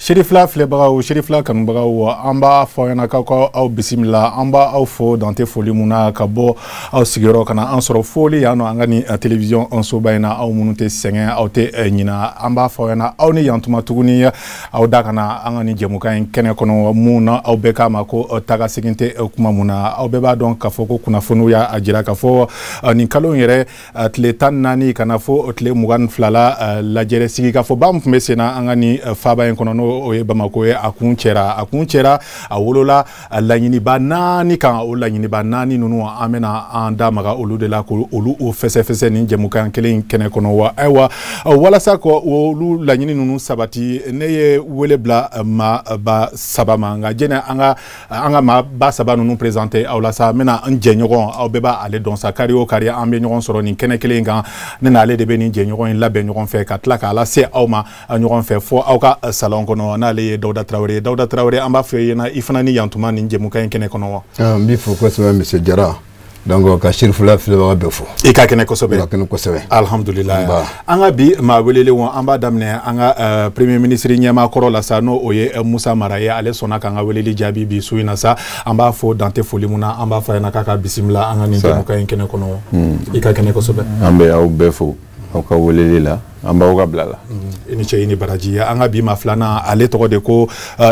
Sherifila filɛbagaw, Sherifila kanubagaw, an b'a fɔ aw ɲɛna k'aw ka aw bisimila. An b'a aw fo dante foli mun na ka bɔ aw sigiyɔrɔ ka na an sɔrɔ foli yan nɔ an ka nin télévision soba in na. Aw minnu tɛ sɛgɛn, aw tɛ ɲina, an b'a fɔ aw ɲɛna aw ni yantuma tuguni, aw da ka na an ka nin jɛmukan in kɛnɛ kɔnɔ mun na aw bɛɛ k'a ma ko taga segin tɛ kuma mun na. Aw bɛɛ b'a dɔn k'a fɔ ko kunnafoniw y'a jira k'a fɔ nin kalo in yɛrɛ tile 14 ka na fo tile 22 la, lajɛrɛ sigikafɔba min tun bɛ sen na an ka nin faaba in kɔnɔ, n'o o ye Bamako ye, a kun cɛra, a kun cɛra, a wolola laɲiniba naani kan. O laɲiniba naani ninnu, an bɛna an da maga olu de la ko olu o fɛsɛfɛsɛ nin jɛmukan kelen in kɛnɛ kɔnɔ wa. Ayiwa, walasa ka olu laɲini ninnu sabati, ne ye wele bila maa ba saba ma. Nka jɛnɛ an ka maa ba saba ninnu présenter aw la sa, n bɛna n jɛɲɔgɔn, aw bɛɛ b'ale dɔn sa, kari o kari an bɛ ɲɔgɔn sɔrɔ nin kɛnɛ kelen kan. Ne n'ale de bɛ nin jɛɲɔgɔn in labɛn ɲɔgɔn fɛ ka tila k'a lase aw ma ɲɔgɔn fɛ fo aw ka salon kɔnɔ. N'ale ye Dawuda Tarawele ye. Dawuda Tarawele, an b'a fɔ i ɲɛna i fana ni yantuma nin jɛmukan in kɛnɛ kɔnɔ wa. N b'i fo kosɛbɛ, monsieur Jara. Donc ka Sherifila filɛbaga bɛɛ fo. I ka kɛnɛ kosɛbɛ. Ka kɛnɛ kosɛbɛ. Alhamdulilayi. An ka bi maa welelenw, an b'a daminɛ an ka premier ministre ɲɛmaa kɔrɔ la sa, n'o o ye Musa Mara ye. Ale sɔnna k'an ka weleli jaabi bi su in na sa. An b'a fo dante foli mun na, an b'a fɔ a ɲɛna k'a ka bisimila an ka nin jɛmukan in kɛnɛ kɔnɔ. I ka kɛnɛ kosɛbɛ. An bɛ aw bɛɛ fo aw ka weleli la, an b'aw ka bila la. I ni ce, i ni baraji. An ka bi maa filanan, ale tɔgɔ de ko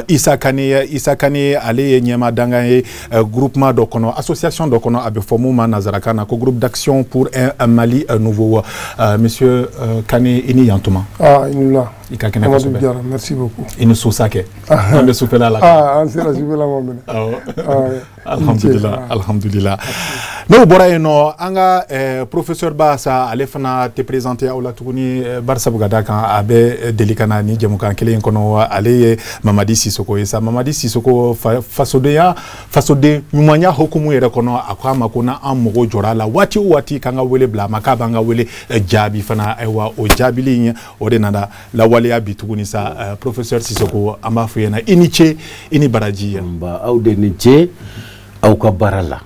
Isa Kane. Isa Kane, ale ye ɲɛma dangan ye groupement dɔ kɔnɔ, association dɔ kɔnɔ, a bɛ fɔ mun ma nanzarakan na ko Groupe d'action pour un Mali nouveau. Monsieur Kane, i ni yantuma. Ah, i ni wula. I ka kɛnɛ kosɛbɛ. Jara, merci beaucoup. I ni su sa kɛ, an bɛ sufɛla la. Ah, an sera sufɛla ma minɛ. Awɔ, alhamdulillah, alhamdulillah. N'o bɔra yen nɔ, an ka professeur ba sa, ale fana tɛ présenter aw la tuguni, barisabu ka da kan a bɛ deli ka na ni jɛmukan kelen in kɔnɔ. Ale ye Mamadi Sisoko ye sa. Mamadi Sisoko, fasodenya, fasoden ɲumanya hukumu yɛrɛ kɔnɔ, a ko a ma ko n'an mago jɔra a la waati o waati, k'an ka wele bila a ma, k'a b'an ka wele jaabi fana. Ayiwa, o jaabili in, o de nana lawaleya bi tuguni sa. Professeur Sisoko, an b'a fɔ i ɲɛna i ni ce, i ni baraji. Nba, aw de ni ce aw ka baara la,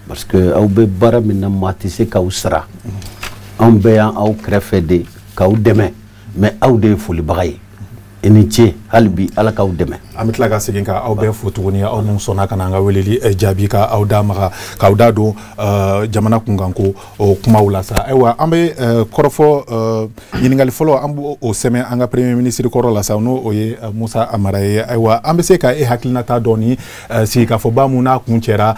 parce que aw bɛ baara min na, maa tɛ se k'aw sara. Anw bɛɛ y'an aw kɛrɛfɛ de k'aw dɛmɛ, mais aw de ye folibaga ye. I ni ce hali bi, Ala k'aw dɛmɛ. An bɛ tila ka segin ka aw bɛɛ fo tuguni, aw minnu sɔnna ka na an ka weleli jaabi, ka aw da maga, k'aw da don jamana kunkanko o kumaw la sa. Ayiwa, an bɛ kɔrɔfɔ ɲininkali fɔlɔ, an b'o o sɛmɛ an ka premier ministre kɔrɔ la sa, n'o o ye Musa Mara ye. Ayiwa, an bɛ se ka e hakilinata dɔɔni sigikafɔba mun n'a kun cɛra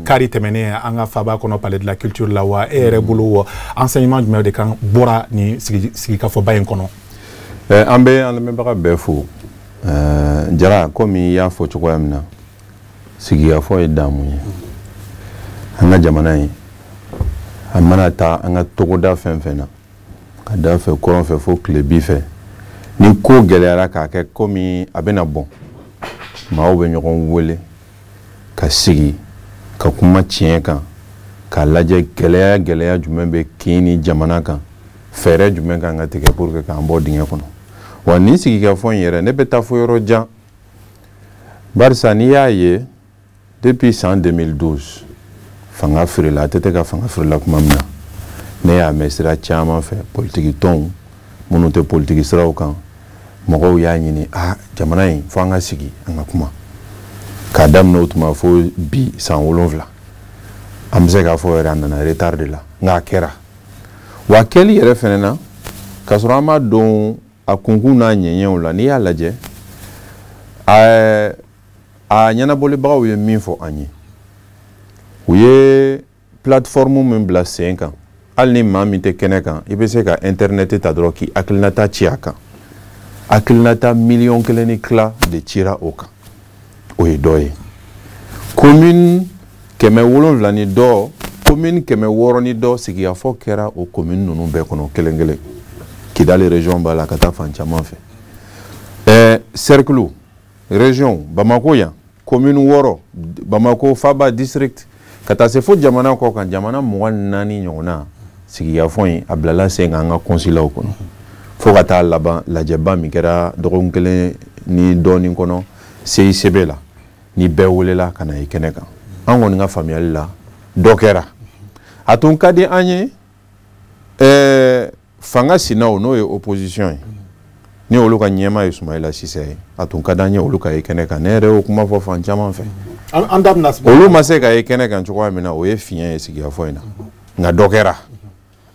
kari tɛmɛnen an ka faaba kɔnɔ, Palais de la Culture la wa, e yɛrɛ bolo wa, enseignement jumɛn de kan bɔra nin sigikafɔba in kɔnɔ? An bɛ an lamɛnbaga bɛɛ fo. Jara, komi i y'a fɔ cogoya min na, sigikafɔ ye damu ye an ka jamana ye. A mana taa an ka togoda fɛn fɛn na, ka da fɛ kɔrɔn fɛ fo tilebi fɛ, ni ko gɛlɛyara k'a kɛ komi a bɛna bɔn, maaw bɛ ɲɔgɔn wele ka sigi ka kuma tiɲɛ kan, k'a lajɛ gɛlɛya gɛlɛya jumɛn bɛ kin ni jamana kan, fɛɛrɛ jumɛn kan ka tigɛ pour que k'an bɔ dingɛ kɔnɔ wa. Nin sigikafɔ in yɛrɛ, ne bɛ taa fo yɔrɔ jan, barisa n'i y'a ye, depuis san 2012 fanga feerela, ATT ka fanga feerela tuma min na, ne y'a mɛn sira caman fɛ, politiki tɔnw minnu tɛ politiki siraw kan, mɔgɔw y'a ɲini a jamana in fo an ka sigi an ka kuma. K'a daminɛ o tuma fo bi, san 7, an bɛ se k'a fɔ yɛrɛ a nana retard de la, nka a kɛra wa. Kɛli yɛrɛ fɛnɛ na, k'a sɔrɔ an m'a dɔn a kunkun n'a ɲɛɲɛw la. N'i y'a lajɛ, a ɲɛnabɔlibagaw ye min fɔ an ye, u ye plateforme min bila sen kan, hali ni maa min tɛ kɛnɛ kan, i bɛ se ka internet ta dɔrɔn k'i hakilinata ci a kan. Hakilinata 1.5 miliyɔn de cira o kan. O ye dɔ ye. Commune 700 ni dɔ, commune 600 ni dɔ, sigikafɔ kɛra o commune ninnu bɛɛ kɔnɔ kelen kelen. Kidali région b'a la ka taa fan caman fɛ, cercle, région, Bamako yan commune wɔɔrɔ, Bamako faba district, ka taa se fo jamana kɔ kan, jamana 24 ɲɔgɔnna. Sigikafɔ in a bilala sen kan an ka consulat kɔnɔ fo ka taa laban lajɛba min kɛra dɔgɔkun kelen ni dɔɔnin kɔnɔ CICB la, ni bɛɛ welela ka na ye kɛnɛ kan. An kɔni ka faamuyali la, dɔ kɛra. A tun ka di an ye fanga sinaw, n'o ye opposition ye. Ni olu ka ɲɛmaa ye Sumayila Sise ye, a tun ka d'an ye olu ka ye kɛnɛ kan. Ne yɛrɛ y'o kuma fɔ fan caman fɛ. An da bɛna olu ma se ka ye kɛnɛ kan cogoya min na, o ye fiɲɛ ye sigikafɔ in na. Nka dɔ kɛra.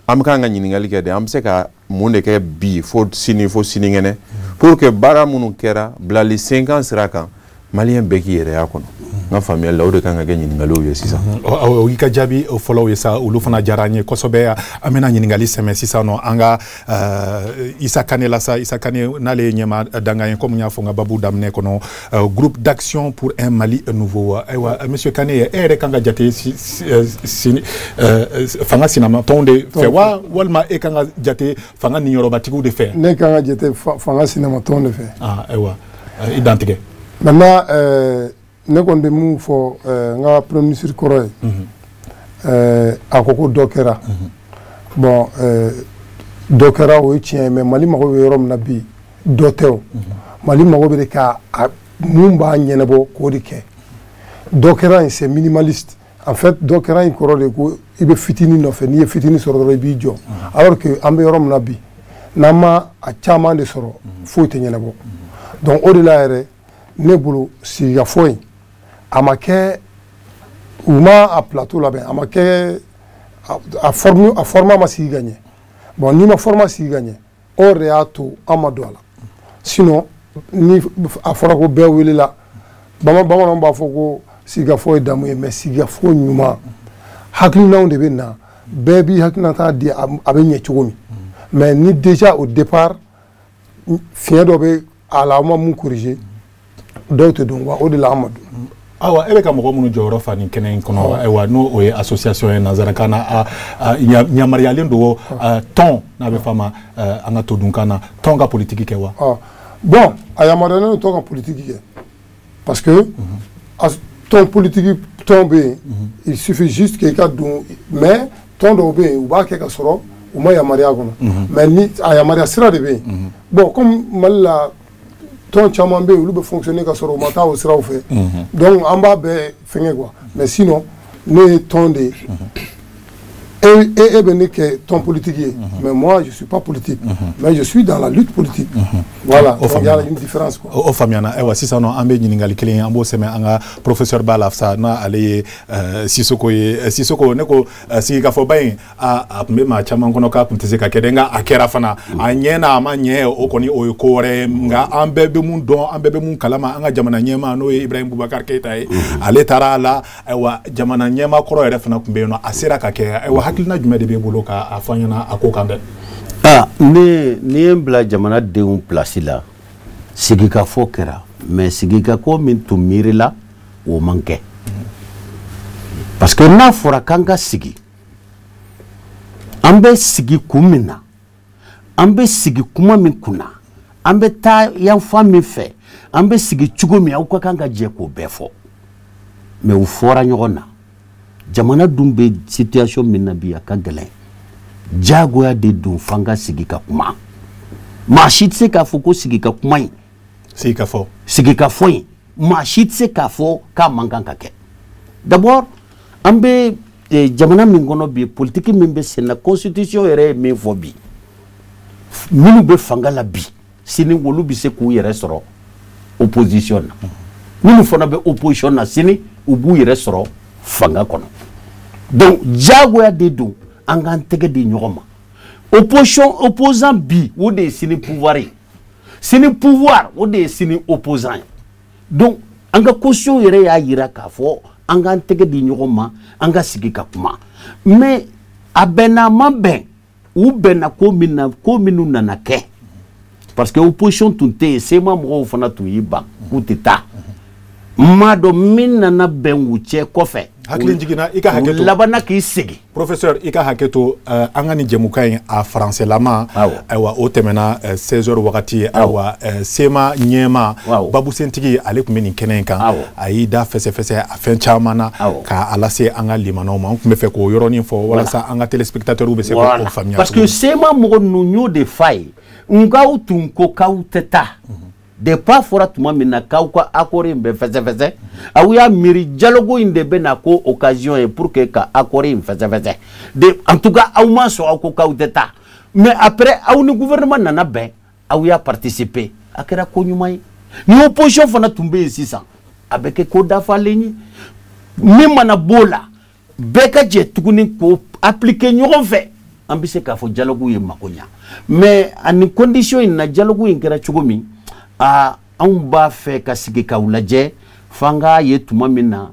An bɛ kan ka ɲininkali kɛ de, an bɛ se ka mun de kɛ bi fo sini fo sinikɛnɛ pour que baara minnu kɛra bilali senkan sira kan, maliyɛn bɛɛ k'i yɛrɛ y'a kɔnɔ. N ka faamuyali la, o de kan ka kɛ ɲininkaliw ye sisan. O y'i ka jaabi fɔlɔw ye sa, olu fana diyara an ye kosɛbɛ. An bɛna ɲininkali sɛmɛ sisan nɔ an ka Isa Kane la sa. Isa Kane, n'ale ye ɲɛma dangan ye, komi n y'a fɔ n ka babu daminɛ kɔnɔ, groupe d'action pour un Mali nouveau. Ayiwa, monsieur Kane, e yɛrɛ kan ka jate fanga sinamatɔnw de fɛ wa, walima e kan ka jate fanga niyɔrɔbatigiw de fɛ? Ne kan ka jate fanga sinamatɔnw de fɛ. Ayiwa, i dantigɛ. Maintenant, ne kɔni bɛ mun fɔ n ka premier ministre kɔrɔ ye, a ko ko dɔ kɛra. Bon, dɔ kɛra, o ye tiɲɛ ye, mais Mali mago bɛ yɔrɔ min na bi, dɔ tɛ o. Mali mago bɛ de ka mun b'a ɲɛnabɔ k'o de kɛ. Dɔ kɛra in, c'est minimaliste en fait. Dɔ kɛra in kɔrɔ de ko i bɛ fitinin nɔfɛ, n'i ye fitinin sɔrɔ dɔrɔn i b'i jɔ, alors que an bɛ yɔrɔ min na bi, n'an ma a caman de sɔrɔ, foyi tɛ ɲɛnabɔ. Donc o de la yɛrɛ, ne bolo, sigikafɔ in a ma kɛ, u ma a plateau labɛn, a ma kɛ a forme, a format ma sigi ka ɲɛ. Bon, n'i ma format sigi ka ɲɛ, o yɛrɛ y'a to an ma don a la. Sinon ni a fɔra ko bɛɛ welela, bamananw b'a fɔ ko sigikafɔ ye damu ye, mais sigikafɔ ɲuman, hakilinaw de bɛ na, bɛɛ b'i hakilinata di, a bɛ ɲɛ cogo min. Mais ni déjà au départ fiɲɛ dɔ bɛ a la, aw ma mun corriger, dɔw tɛ don wa, o de la an ma don. Ayiwa, e bɛ ka mɔgɔ minnu jɔyɔrɔ fa nin kɛnɛ in kɔnɔ, ayiwa, n'o o ye association ye, nanzarakan na yamaruyalen don tɔn, n'a bɛ f'a ma an ka todunkan na, tɔn ka politiki kɛ wa? Bon, a yamaruyalen don tɔn ka politiki kɛ, parce que tɔn politiki, tɔn bɛ yen, il suffit juste que i ka don. Mais tɔn dɔw bɛ yen, u b'a kɛ ka sɔrɔ u ma yamaruya kɔnɔ, mais ni a yamaruya sira de bɛ yen. Bon, comme Mali la, tɔn caman bɛ yen, olu bɛ fonctionner ka sɔrɔ u ma taa o siraw fɛ, donc an b'a bɛɛ fɛngɛ quoi. Mais sinon ne ye tɔn de ye, e bɛ ne kɛ tɔn politique ye, mais moi je suis pas politique, mais je suis dans la lutte politique. Voilà, donc il y a une différence quoi. O faamuyana. Ayiwa, sisan nɔ an bɛ ɲininkali kelen, an b'o sɛmɛ an ka professeur ba la sa, n'ale ye Sisoko ye. Sisoko, ne ko sigikafɔba in, a tun bɛ maa caman kɔnɔ k'a tun tɛ se ka kɛ dɛ, nka a kɛra fana. A ɲɛ n'a ma ɲɛ, o kɔni o ye ko wɛrɛ ye. Nka an bɛɛ bɛ mun dɔn, an bɛɛ bɛ mun kalama, an ka jamana ɲɛmaa, n'o ye Ibrahim Boubacar Keïta ye, ale taara a la. Ayiwa, jamana ɲɛmaa kɔrɔ yɛrɛ fana tun bɛ yen nɔ, a sera ka kɛ. Ayiwa, hakilina jumɛn de b'e bolo k'a fɔ an ɲɛna a ko kan dɛ? Ne n'i ye n bila jamanadenw place la, sigikafɔ kɛra, mais sigikafɔ min tun miirila, o man kɛ, parce que n'a fɔra k'an ka sigi, an bɛ sigi kun min na, an bɛ sigi kuma min kunna, an bɛ taa yanfan min fɛ, an bɛ sigi cogo min, aw ka kan ka jɛ k'o bɛɛ fɔ. Mais u fɔra ɲɔgɔn na. Jamana dun bɛ situation min na bi, a ka gɛlɛn, diyagoya de don f'an ka sigi ka kuma. Maa si tɛ se k'a fɔ ko sigi ka kuma in, sigi ka fɔ, sigi ka fɔ in, maa si tɛ se k'a fɔ k'a man kan ka kɛ. D'abord, an bɛ jamana min kɔnɔ bi, politique min bɛ sen na, constitution yɛrɛ ye min fɔ bi, minnu bɛ fanga la bi, sini olu bɛ se k'u yɛrɛ sɔrɔ opposition na, minnu fana bɛ opposition na sini, u b'u yɛrɛ sɔrɔ fanga kɔnɔ. Donc diyagoya de don an k'an tɛgɛ di ɲɔgɔn ma. Opposition, opposant bi, o de ye sini pouvoir ye, sini pouvoir, o de ye sini opposant ye. Donc an ka constitution yɛrɛ y'a yira k'a fɔ an k'an tɛgɛ di ɲɔgɔn ma, an ka sigi ka kuma. Mais a bɛnna, a ma bɛn, u bɛnna ko min na, ko minnu nana kɛ, parce que opposition tun tɛ yen, CMA mɔgɔw fana tun y'i ban k'u tɛ taa. N m'a dɔn min nana bɛn u cɛ kɔfɛ. Hakili jiginna, i ka hakɛ to. U labanna k'i segin. Professeur, i ka hakɛ to, an ka nin jɛmukan in a faransɛlama, ayiwa, o tɛmɛna 16 heures wagati. Ayiwa, CMA ɲɛma babusentigi, ale tun bɛ nin kɛnɛ in kan, a y'i da fɛsɛfɛsɛ a fɛn caman na k'a lase an ka limanaw ma. N tun bɛ fɛ k'o yɔrɔnin fɔ walasa an ka téléspectateurs bɛ se k'o faamuya. Parce que CMA mɔgɔ ninnu, n y'o de f'a ye, n k'aw tun ko k'aw tɛ taa. Depuis a fɔra tuma min na k'aw ka accord in bɛ fɛsɛfɛsɛ, aw y'a miiri dialogue in de bɛ na ko occasion ye pour que ka accord in fɛsɛfɛsɛ de. En tout cas, aw ma sɔn, aw ko k'aw tɛ taa. Mais après, aw ni gouvernement nana bɛn, Aw y'a participer, a kɛra ko ɲuman ye. Ni opposition fana tun bɛ yen sisan, a bɛ kɛ ko dafalen ye. Min mana b'o la, bɛɛ ka jɛ tuguni k'o appliquer ɲɔgɔn fɛ, an bɛ se k'a fɔ dialogue ye mako ɲa. Mais ani condition in na, dialogue in kɛra cogo min, aa, anw b'a fɛ ka sigi k'aw lajɛ f'an k'a ye tuma min na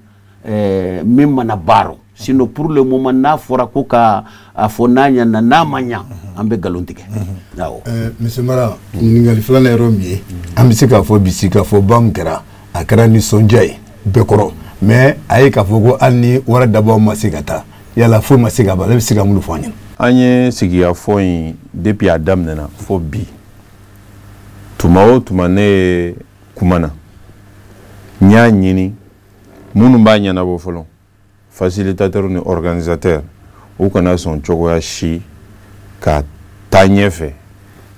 min mana baaro. Sinon, pour le moment, n'a fɔra ko ka a fɔ n'a ɲɛna, n'a ma ɲa, an bɛ nkalon tigɛ, awɔ. Monsieur Mara, ɲininkali filanan yɔrɔ min ye, an bɛ se k'a fɔ bi sigikafɔba min kɛra, a kɛra nisɔndiya ye bɛɛ kɔrɔ, mais a ye k'a fɔ ko hali ni wari dabaaw ma se ka taa, yala foyi ma se ka ban, ale bɛ se ka mun fɔ an ɲɛna? An ye sigikafɔ in, depuis a daminɛna fo bi, tuma o tuma ne ye kuma na, n y'a ɲini minnu b'a ɲɛnabɔ fɔlɔ, facilitateur ni organisateur, u kana sɔn cogoya si ka taa ɲɛfɛ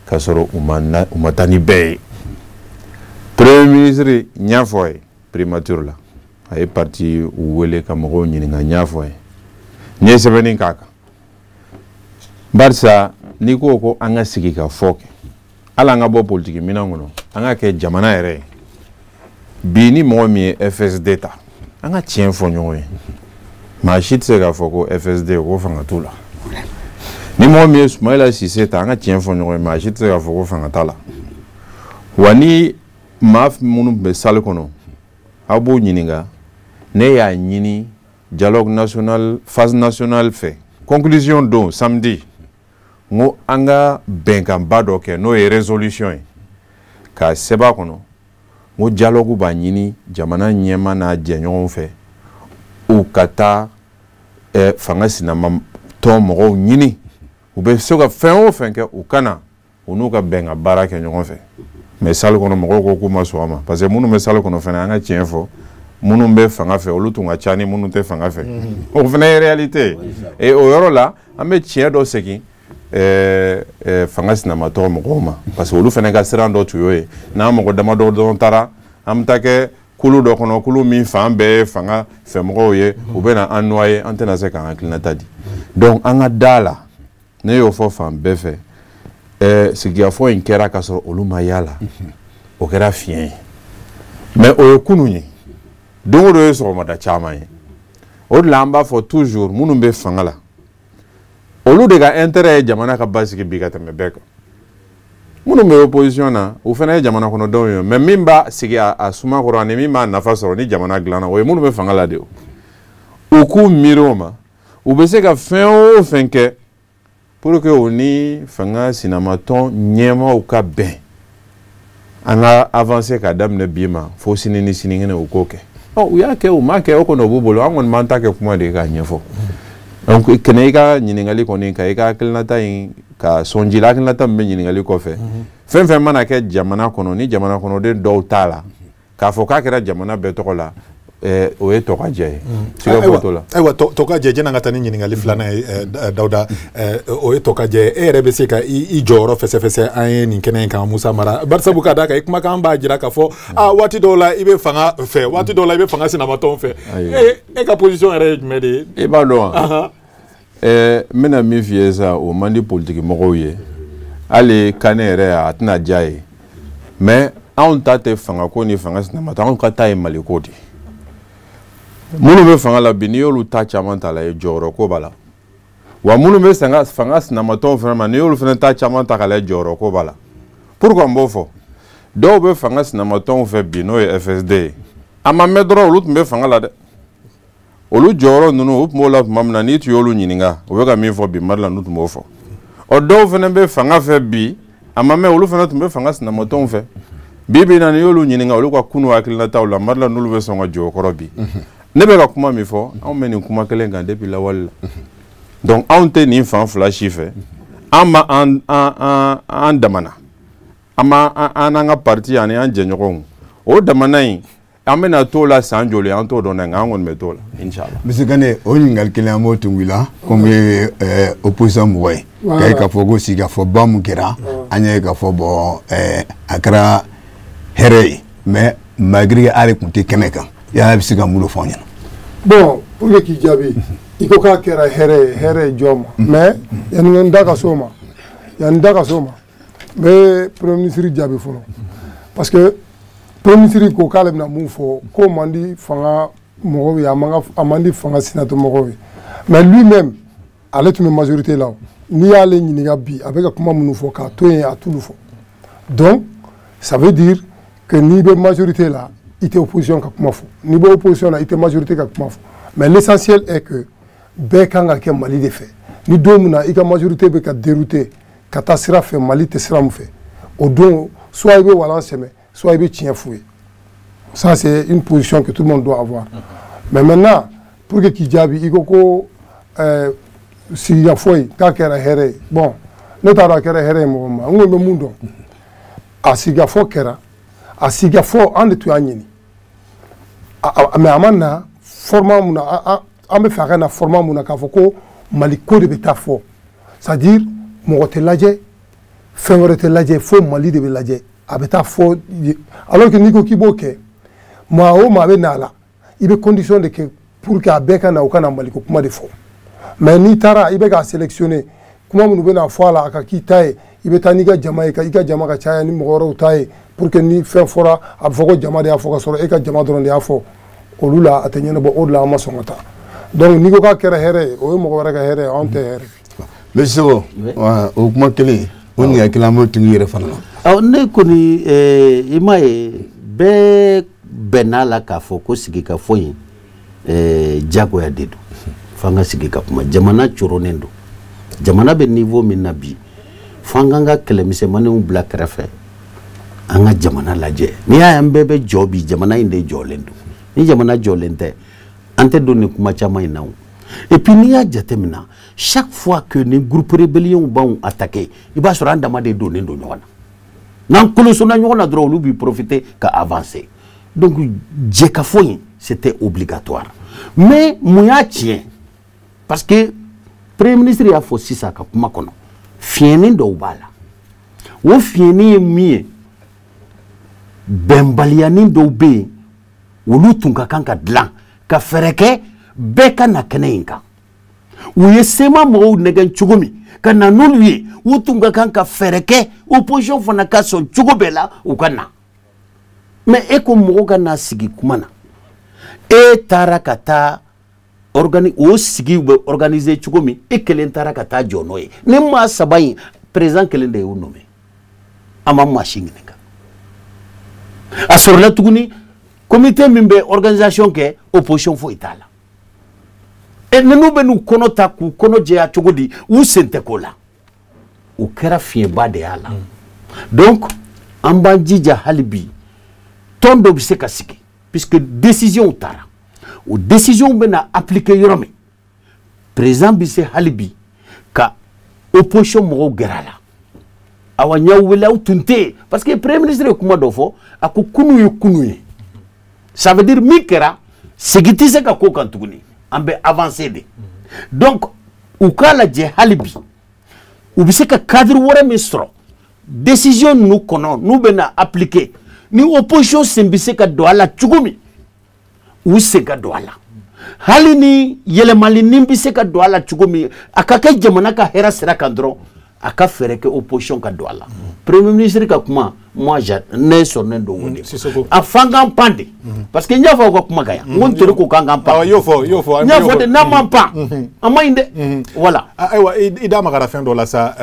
k'a sɔrɔ u ma taa ni bɛɛ ye. Premier ministre, n y'a fɔ a ye primature la, a ye parti wele ka mɔgɔw ɲininka, n y'a fɔ a ye, n ye sɛbɛnni k'a kan, barisa n'i ko ko an ka sigi ka fɔ kɛ, hali an ka bɔ politiki minɛn kɔnɔ, an ka kɛ jamana yɛrɛ ye. Bi ni mɔgɔ min ye FSD ta, an ka tiɲɛ fɔ ɲɔgɔn ye, maa si tɛ se k'a fɔ ko FSD ko fanga t'u la. Ni mɔgɔ min ye Sumayila Sise ta, an ka tiɲɛ fɔ ɲɔgɔn ye, maa si tɛ se k'a fɔ ko fanga t'a la. Wa ni maa minnu tun bɛ salle kɔnɔ, aw b'o ɲininka. Ne y'a ɲini dialogue national phase nationale fɛ, conclusion don samedi, n ko an ka bɛnkanba dɔ kɛ, n'o ye résolution ye, k'a sɛbɛn a kɔnɔ, n ko dialogue b'a ɲini jamana ɲɛmaa n'a jɛɲɔgɔnw fɛ, u ka taa fanga sinama tɔn mɔgɔw ɲini, u bɛ se ka fɛn o fɛn kɛ, u kana u n'u ka bɛn ka baara kɛ ɲɔgɔn fɛ. Mais salle kɔnɔ, mɔgɔw ko k'u ma sɔn a ma, parce que minnu bɛ salle kɔnɔ fɛnɛ, an ka tiɲɛ fɔ, minnu bɛ fanga fɛ, olu tun ka ca ni minnu tɛ fanga fɛ. O fana ye réalité ye. Et o yɔrɔ la, an bɛ tiɲɛ dɔ segin fanga sinamatɔ mɔgɔw ma, parce que olu fana ka siran dɔ tun y'o ye. N'an mɔgɔ damadɔ dɔrɔn taara, an bɛ taa kɛ kulu dɔ kɔnɔ, kulu min fan bɛɛ ye fanga fɛmɔgɔw ye, u bɛ na an noyer, an tɛna se k'an hakilinata di. Donc an ka da la, ne y'o fɔ fan bɛɛ fɛ, sigikafɔ in kɛra k'a sɔrɔ olu ma y'a la, o kɛra fiɲɛ ye. Mais o ye kunun ye, don o don ye sɔgɔmada caman ye. O de la an b'a fɔ toujours, minnu bɛ fanga la, olu de ka intérêt ye jamana ka basigi bi ka tɛmɛ bɛɛ kan. Minnu bɛ opposition na, u fana ye jamana kɔnɔdenw ye, mais min b'a sigi a suma kɔrɔ ani min b'a nafa sɔrɔ ni jamana dilanna, o ye minnu bɛ fanga la de. O u k'u miiri o ma, u bɛ se ka fɛn o fɛn kɛ pour que u ni fanga sinamatɔn ɲɛmaaw ka bɛn, an ka avancer ka daminɛ bi ma fo sini ni sinikɛnɛ, u k'o kɛ. Ɔ, u y'a kɛ, u m'a kɛ, o kɔni o b'u bolo. An kɔni b'an ta kɛ kuma de ye k'a ɲɛfɔ. Donc kɛnɛ, i ka ɲininkali kɔni ka i ka hakilinata in ka sɔnji la, hakilinata min bɛ ɲininkali kɔfɛ, fɛn fɛn mana kɛ jamana kɔnɔ, ni jamana kɔnɔden dɔw t'a la, k'a fɔ k'a kɛra jamana bɛɛ tɔgɔ la, o ye tɔ ka jɛ ye, siga foyi t'o la. Ayiwa, tɔ ka jɛ, jɛn'an ka taa ni ɲininkali filanan ye. Dawuda, o ye tɔ ka jɛ. E yɛrɛ bɛ se ka i jɔyɔrɔ fɛsɛfɛsɛ an ye nin kɛnɛ in kan, Musa Mara? Barisabu ka d'a kan, i kumakan b'a jira k'a fɔ aa, waati dɔw la i bɛ fanga fɛ, waati dɔw la i bɛ fanga sinamatɔnw fɛ. E ka position yɛrɛ ye jumɛn de ye? I b'a dɔn wa, n bɛna min f'i ye sa, o man di politiki mɔgɔw ye, hali Kane yɛrɛ a tɛna diya ye, mais anw ta tɛ fangako ni fanga sinamatɔ, anw ka ta ye Maliko de ye. Minnu bɛ fanga la bi, n'i y'olu ta caman ta la ye, jɔyɔrɔ ko b'a la. Wa minnu bɛ fanga sinamatɔnw fana ma, n'i y'olu fana ta caman ta k'a lajɛ, jɔyɔrɔ ko b'a la. Pourquoi n b'o fɔ? Dɔw bɛ fanga sinamatɔnw fɛ bi, n'o ye FSD ye, a ma mɛn dɔrɔn, olu tun bɛ fanga la dɛ. Olu jɔyɔrɔ ninnu, u tun b'o la tuma min na, n'i tun y'olu ɲininka, u bɛ ka min fɔ bi Mali la, n'u tun b'o fɔ. Ɔ, dɔw fana bɛ fanga fɛ bi, a ma mɛn, olu fana tun bɛ fanga sinamatɔnw fɛ. Bi bi in na, n'i y'olu ɲininka olu ka kunu hakilinataw la Mali la, n'olu bɛ sɔn ka jɔ o kɔrɔ bi. Ne bɛ ka kuma min fɔ, anw bɛ nin kuma kelen kan depuis lawale la. Donc anw tɛ nin fan fila si fɛ. An ma an an an an damana, an ma an n'an ka parti ani an jɛɲɔgɔnw, o damana in, an bɛna t'o la san joli, an t'o dɔn dɛ, nka an kɔni bɛ t'o la, inshallah. Monsieur Kane, o ɲininkali kelen an b'o tungu i la, komi e ye opposition mɔgɔ ye, k'a ye k'a fɔ ko sigikafɔba mun kɛra, an y'a ye k'a fɔ bon, a kɛra hɛrɛ ye, mais malgré que a yɛrɛ tun tɛ kɛnɛ kan, yala bɛ se ka mun de fɔ an ɲɛna? Bon, pour que k'i jaabi, i ko k'a kɛra hɛrɛ ye, hɛrɛ ye jɔn ma? Mais yanni n da ka s'o ma, yanni n da ka s'o ma, N bɛ premier ministre jaabi fɔlɔ, parce que premier ministre ko k'ale bɛna mun fɔ, k'o man di fanga mɔgɔw ye, a man di fanga sinatɔ mɔgɔw ye. Mais lui-même, ale tun bɛ majorité la. N'i y'ale ɲininka bi, a bɛ ka kuma minnu fɔ k'a to yen, a t'olu fɔ. Donc ça veut dire que n'i bɛ majorité la, i tɛ opposition ka kuma fɔ, n'i bɛ opposition la, i tɛ majorité ka kuma fɔ. Mais l'essentiel est que bɛɛ kan ka kɛ Mali de fɛ. Ni don min na i ka majorité bɛ ka dérouter ka taa sira fɛ, Mali tɛ sira min fɛ, o don, soit i bɛ walan sɛmɛ, soit i bɛ tiɲɛ f'u ye. Ça, c'est une position que tout le monde doit avoir. Mais maintenant, pour que k'i jaabi, i ko ko sigikafɔ in k'a kɛra hɛrɛ ye. Bon, ne t'a dɔn a kɛra hɛrɛ ye mɔgɔ ma. N ko n bɛ mun dɔn, a sigikafɔ kɛra, a sigikafɔ an de tun y'a ɲini, mais a ma na format mun na an bɛ fɛ a ka na format mun na, k'a fɔ ko Mali ko de bɛ taa fɔ, c'est à dire mɔgɔ tɛ lajɛ, fɛn wɛrɛ tɛ lajɛ, fo Mali de bɛ lajɛ, a bɛ taa fɔ. Alors que n'i ko k'i b'o kɛ, maa o maa bɛ na a la, i bɛ condition de kɛ pour que a bɛɛ ka na, u ka na Maliko kuma de fɔ. Mais n'i taara, i bɛ k'a sélectionner, kuma minnu bɛ na fɔ a la, a ka k'i ta ye, i bɛ taa n'i ka jama ye, i ka jama ka caya ni mɔgɔ wɛrɛw ta ye, pour que ni fɛn fɔra, a bɛ fɔ ko jama de y'a fɔ, ka sɔrɔ e ka jama dɔrɔn de y'a fɔ. Olu la, a tɛ ɲɛnabɔ. O de la an ma sɔn ka taa. Donc n'i ko k'a kɛra hɛrɛ ye, o ye mɔgɔ wɛrɛ ka hɛrɛ ye, anw tɛ hɛrɛ. Monsieur Seko, o kuma kelen, o ɲininkali kelen, an b'o tigi yɛrɛ fana na. Awɔ, ne kɔni, i m'a ye, bɛɛ bɛnn'a la k'a fɔ ko sigikafɔ in diyagoya de don, f'an ka sigi ka kuma. Jamana coronnen don, jamana bɛ niveau min na bi, f'an k'an ka kɛlɛmisɛnmaninw bila kɛrɛfɛ, an ka jamana lajɛ. N'i y'a ye an bɛɛ bɛ jɔ bi, jamana in de jɔlen don. Ni jamana jɔlen tɛ, an tɛ don nin kuma caman in na o. Et puis n'i y'a jateminɛ, chaque fois que ni groupe rébellion b'anw attaquer, i b'a sɔrɔ an dama de donnen don ɲɔgɔn na. N'an kolosonna ɲɔgɔn na dɔrɔn, olu b'i profiter ka avancer. Donc jɛkafɔ in, c'était obligatoire. Mais mun y'a tiɲɛ? Parce que premier ministre y'a fɔ sisan ka kuma kɔnɔ, fiɲɛni dɔw b'a la. O fiɲɛni ye min ye, bɛnbaliyanin dɔw bɛ yen, olu tun ka kan ka dilan ka fɛɛrɛ kɛ bɛɛ ka na kɛnɛ in kan. U ye CMA mɔgɔw nɛgɛn cogo min ka na n'olu ye, u tun ka kan ka fɛɛrɛ kɛ opposition fana ka sɔn cogo bɛɛ la u ka na. Mais e ko mɔgɔw ka na sigi kuma na, e taara ka taa o sigi bɛ organiser cogo min, e kelen taara ka taa jɔ n'o ye. Ni maa saba in, président kelen de y'u nommé, an ma maa si ɲininka. A sɔrɔla tuguni, comité min bɛ organisation kɛ, opposition foyi t'a la. E ninnu bɛ n'u kɔnɔ ta k'u kɔnɔ jɛya cogo di? U sen tɛ ko la. O kɛra fiɲɛba de y'a la. Donc an b'an jija hali bi, tɔn dɔ bɛ se ka sigi, puisque décision taara, o décision bɛna appliquer yɔrɔ min, président bɛ se hali bi ka opposition mɔgɔw gɛrɛ a la. Awa, n y'aw wele, aw tun tɛ yen. Parce que premier ministre ye kuma dɔ fɔ, a ko kunu ye kunu ye. Ça veut dire min kɛra, segin tɛ se ka k'o kan tuguni, an bɛ avancer de. Donc u k'a lajɛ hali bi, u bɛ se ka cadre wɛrɛ min sɔrɔ décision ninnu kɔnɔ, n'u bɛna appliquer, ni opposition sen bɛ se ka don a la cogo min, u sen ka don a la. Hali ni yɛlɛmali ni bɛ se ka don a la cogo min, a ka kɛ jamana ka hɛrɛ sira kan dɔrɔn, a ka fɛɛrɛ kɛ opposition ka don a la. Premier ministre ka kuma, moi, ne sɔnnen don o de. A f'an k'an pan de, parce que n y'a fɔ aw ka kuma kan yan, n ko n tori ko k'an k'an pan. I y'o fɔ, i y'o fɔ. N y'a fɔ de, n'an m'an pan, a man ɲi dɛ. Voilà. Ayiwa, i da magara fɛn dɔ la sa,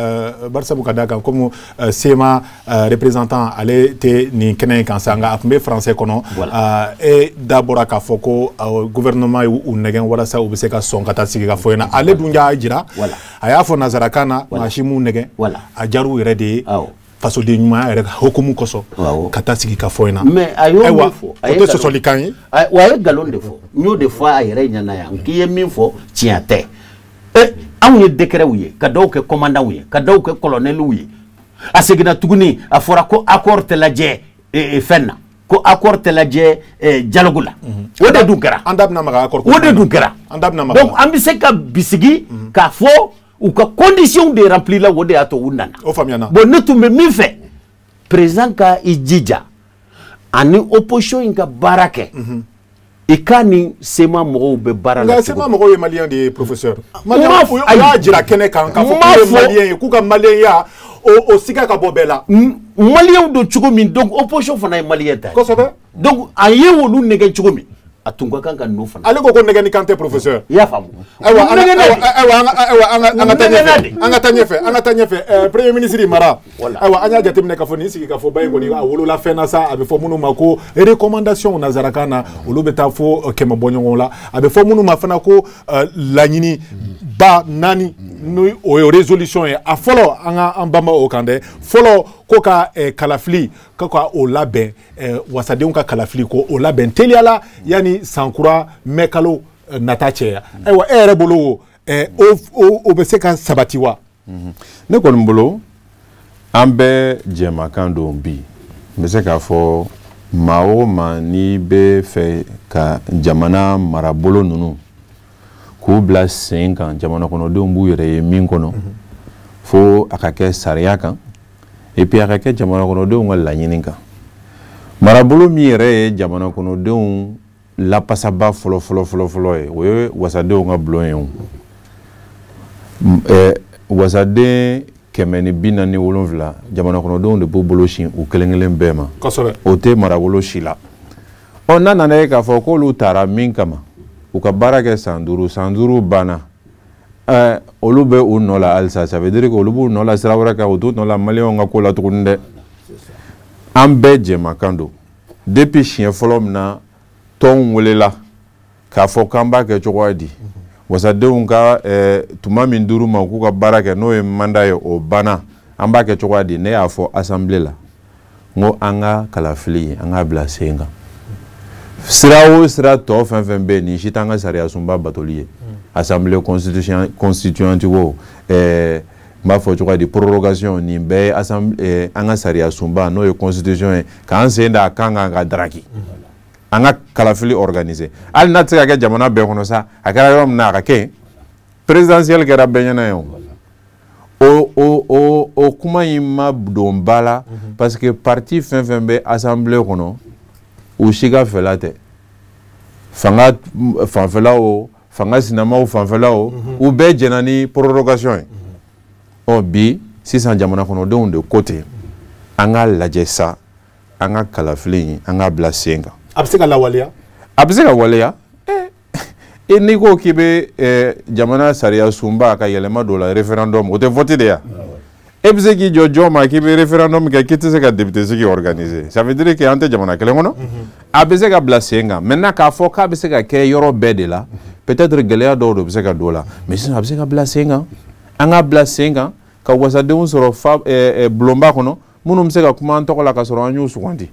barisabu ka d'a kan komi CMA représentant, ale tɛ nin kɛnɛ in kan sa, nka a tun bɛ français kɔnɔ. E da bɔra k'a fɔ ko gouvernement y'u nɛgɛn walasa u bɛ se ka sɔn ka taa sigi ka fɔ ɲɛna. Ale dun y'a jira, a y'a fɔ nanzarakan na, maa si m'u nɛgɛn, a diyar'u yɛrɛ de ye, fasoden ɲumanya yɛrɛ hukumu kosɔn, ka taa sigi ka fɔ ɲɛna. Mais a y'o min fɔ, o tɛ sɔsɔlikan ye. Wa a ye nkalon de fɔ. N y'o de fɔ a yɛrɛ ɲɛna yan, k'i ye min fɔ tiɲɛ tɛ. Anw ye décretw ye, ka dɔw kɛ commandantw ye, ka dɔw kɛ colonelw ye. A seginna tuguni, a fɔra ko accord tɛ lajɛ fɛn na, ko accord tɛ lajɛ dialogue la. O de dun kɛra. An da bɛna maga accord. O de dun kɛra. An da bɛna maga. Donc an bɛ se ka bisigi k'a fɔ u ka condition de rempli la, o de y'a to u nana. O faamuyana. Bon, ne tun bɛ min fɛ, président ka i jija ani opposition in ka baara kɛ. I ka ni CMA mɔgɔw bɛ baara la. Nka CMA mɔgɔw ye malien de ye, professeur. Malien, u y'a jira kɛnɛ kan k'a fɔ k'u ye malien ye, k'u ka malienya o siga ka bɔ bɛɛ la. Maliyɛnw don cogo min, donc opposition fana ye maliyɛn ta ye. Kosɛbɛ. Donc a ye olu nɛgɛ cogo min, a tun ka kan ka ninnu fana. Ale ko ko nɛgɛni kan tɛ, professeur. I y'a faamu. Ayiwa, an ka taa ɲɛfɛ, an ka taa ɲɛfɛ, an ka taa ɲɛfɛ. Premier ministre Mara. Ayiwa, an y'a jateminɛ k'a fɔ nin sigikafɔba in kɔni, a wolola fɛn na sa, a bɛ fɔ minnu ma ko recommandation nanzarakan na, olu bɛ taa fo 100 bɔ ɲɔgɔn la. A bɛ fɔ minnu ma fana ko laɲini ba 4, ni o ye résolution ye. A fɔlɔ, an ka an banba o kan dɛ. Fɔlɔ, ko ka kalafili ka o labɛn, wasadenw ka kalafili ko o labɛn teliya la yanni sankura mɛ kalo nata cɛ. Ayiwa, e yɛrɛ bolo, o bɛ se ka sabati wa? Ne kɔni bolo, an bɛɛ jɛmakan don bi. N bɛ se k'a fɔ, maa o maa n'i bɛ fɛ ka jamana marabolo ninnu k'u bila sen kan, jamana kɔnɔdenw b'u yɛrɛ ye min kɔnɔ, fo a ka kɛ sariya kan, et puis a ka kɛ jamana kɔnɔdenw ka laɲini kan. Marabolo min yɛrɛ ye jamana kɔnɔdenw lapasaba fɔlɔ fɔlɔ fɔlɔ fɔlɔ ye, o ye wasadenw ka bulon ye. O wasaden 147, jamana kɔnɔdenw de b'u bolo sin u kelen kelen bɛɛ ma. O tɛ marabolo si la. Ɔ, n'a nana ye k'a fɔ k'olu taara min kama, u ka baara kɛ san 5, san 5 banna, olu bɛ u nɔ la halisa. Ça veut dire que olu b'u nɔ la sira wɛrɛ kan, u t'u nɔ la maliyɛnw ka ko la tuguni dɛ. An bɛɛ jɛmakan don. Depuis siɲɛ fɔlɔ min na tɔnw welela k'a fɔ k'an b'a kɛ cogoya di, wasadenw ka tuma min dir'u ma k'u ka baara kɛ, n'o ye mandat ye, o banna, an b'a kɛ cogoya di, ne y'a fɔ assemblée la, n ko an ka kalafili, an k'a bila sen kan. Sira o sira tɔ fɛn fɛn bɛ yen, nin si t'an ka sariya sunba batoli ye. Assemblée constituante o, n b'a fɔ cogoya di, prorogation, nin bɛɛ ye assemblée, an ka sariya sunba, n'o ye constitution ye, k'an sen da a kan kan ka daraki. An ka kalafili organiser, hali n'a tɛ se ka kɛ jamana bɛɛ kɔnɔ sa, a kɛra yɔrɔ min na, a ka kɛ yen. Présidentielle kɛra bɛɛ ɲɛna ye. O kuma in ma don ba la, parce que parti fɛn fɛn bɛ assemblée kɔnɔ, u si ka fɛla tɛ. Fanga fanfɛla o, fanga sinamaw fanfɛla o, u bɛɛ jɛnna ni prorogation ye. Ɔ, bi sisan, jamana kɔnɔdenw de ko ten, an k'a lajɛ sa, an ka kalafili in, an k'a bila sen kan. A bɛ se ka lawaleya? A bɛ se ka waleya. E n'i ko k'i bɛ jamana sariya sunba ka yɛlɛma don o la, référendum, o tɛ vote de ya? E bɛ se k'i jɔ jɔn ma k'i bɛ référendum kɛ, k'i tɛ se ka député sigi organiser? Ça veut dire que an tɛ jamana kelen kɔnɔ. A bɛ se ka bila sen kan. Maintenant, k'a fɔ k'a bɛ se ka kɛ yɔrɔ bɛɛ de la, peut-être gɛlɛya dɔw de bɛ se ka don o la, mais sisan a bɛ se ka bila sen kan. An k'a bila sen kan ka wasadenw sɔrɔ fa bulonba kɔnɔ, minnu bɛ se ka kuma an tɔgɔ la ka sɔrɔ an y'u sugandi.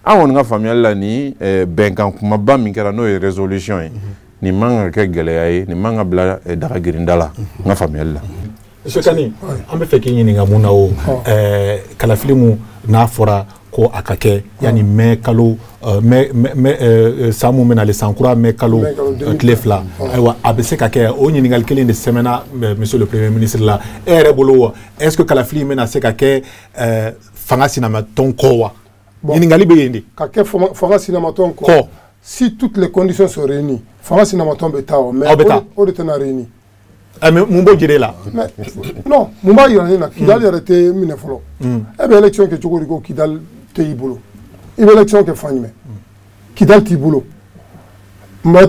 An kɔni ka faamuyali la, ni bɛnkan kumaba min kɛra, n'o ye résolution ye, nin man ka kɛ gɛlɛya ye, nin man ka bila daga girinda la, n ka faamuyali la. Monsieur Kani, an bɛ fɛ k'i ɲininka mun na o kalafili mun n'a fɔra ko a ka kɛ yanni mɛ kalo mɛ san mun bɛ nalen, san kura mɛ kalo tile 2, ayiwa, a bɛ se ka kɛ? O ɲininkali kelen de sɛmɛna monsieur le premier ministre la. E yɛrɛ bolo wa, est ce que kalafili in bɛna se ka kɛ fanga sinamatɔn kɔ wa? Ɲininkali bɛ yen de. Ka kɛ fanga sinamatɔn kɔ, si toutes les conditions sont réunies, fanga sinamatɔn bɛ taa o, mais o de tɛna réuni. Mais mun b'o jira e la? Mais non, mun b'a yira ne na? Kidali yɛrɛ tɛ minɛ fɔlɔ. E bɛ élection kɛ cogo di ko Kidali tɛ i bolo? I bɛ élection kɛ fan jumɛn? Kidali t'i bolo, mun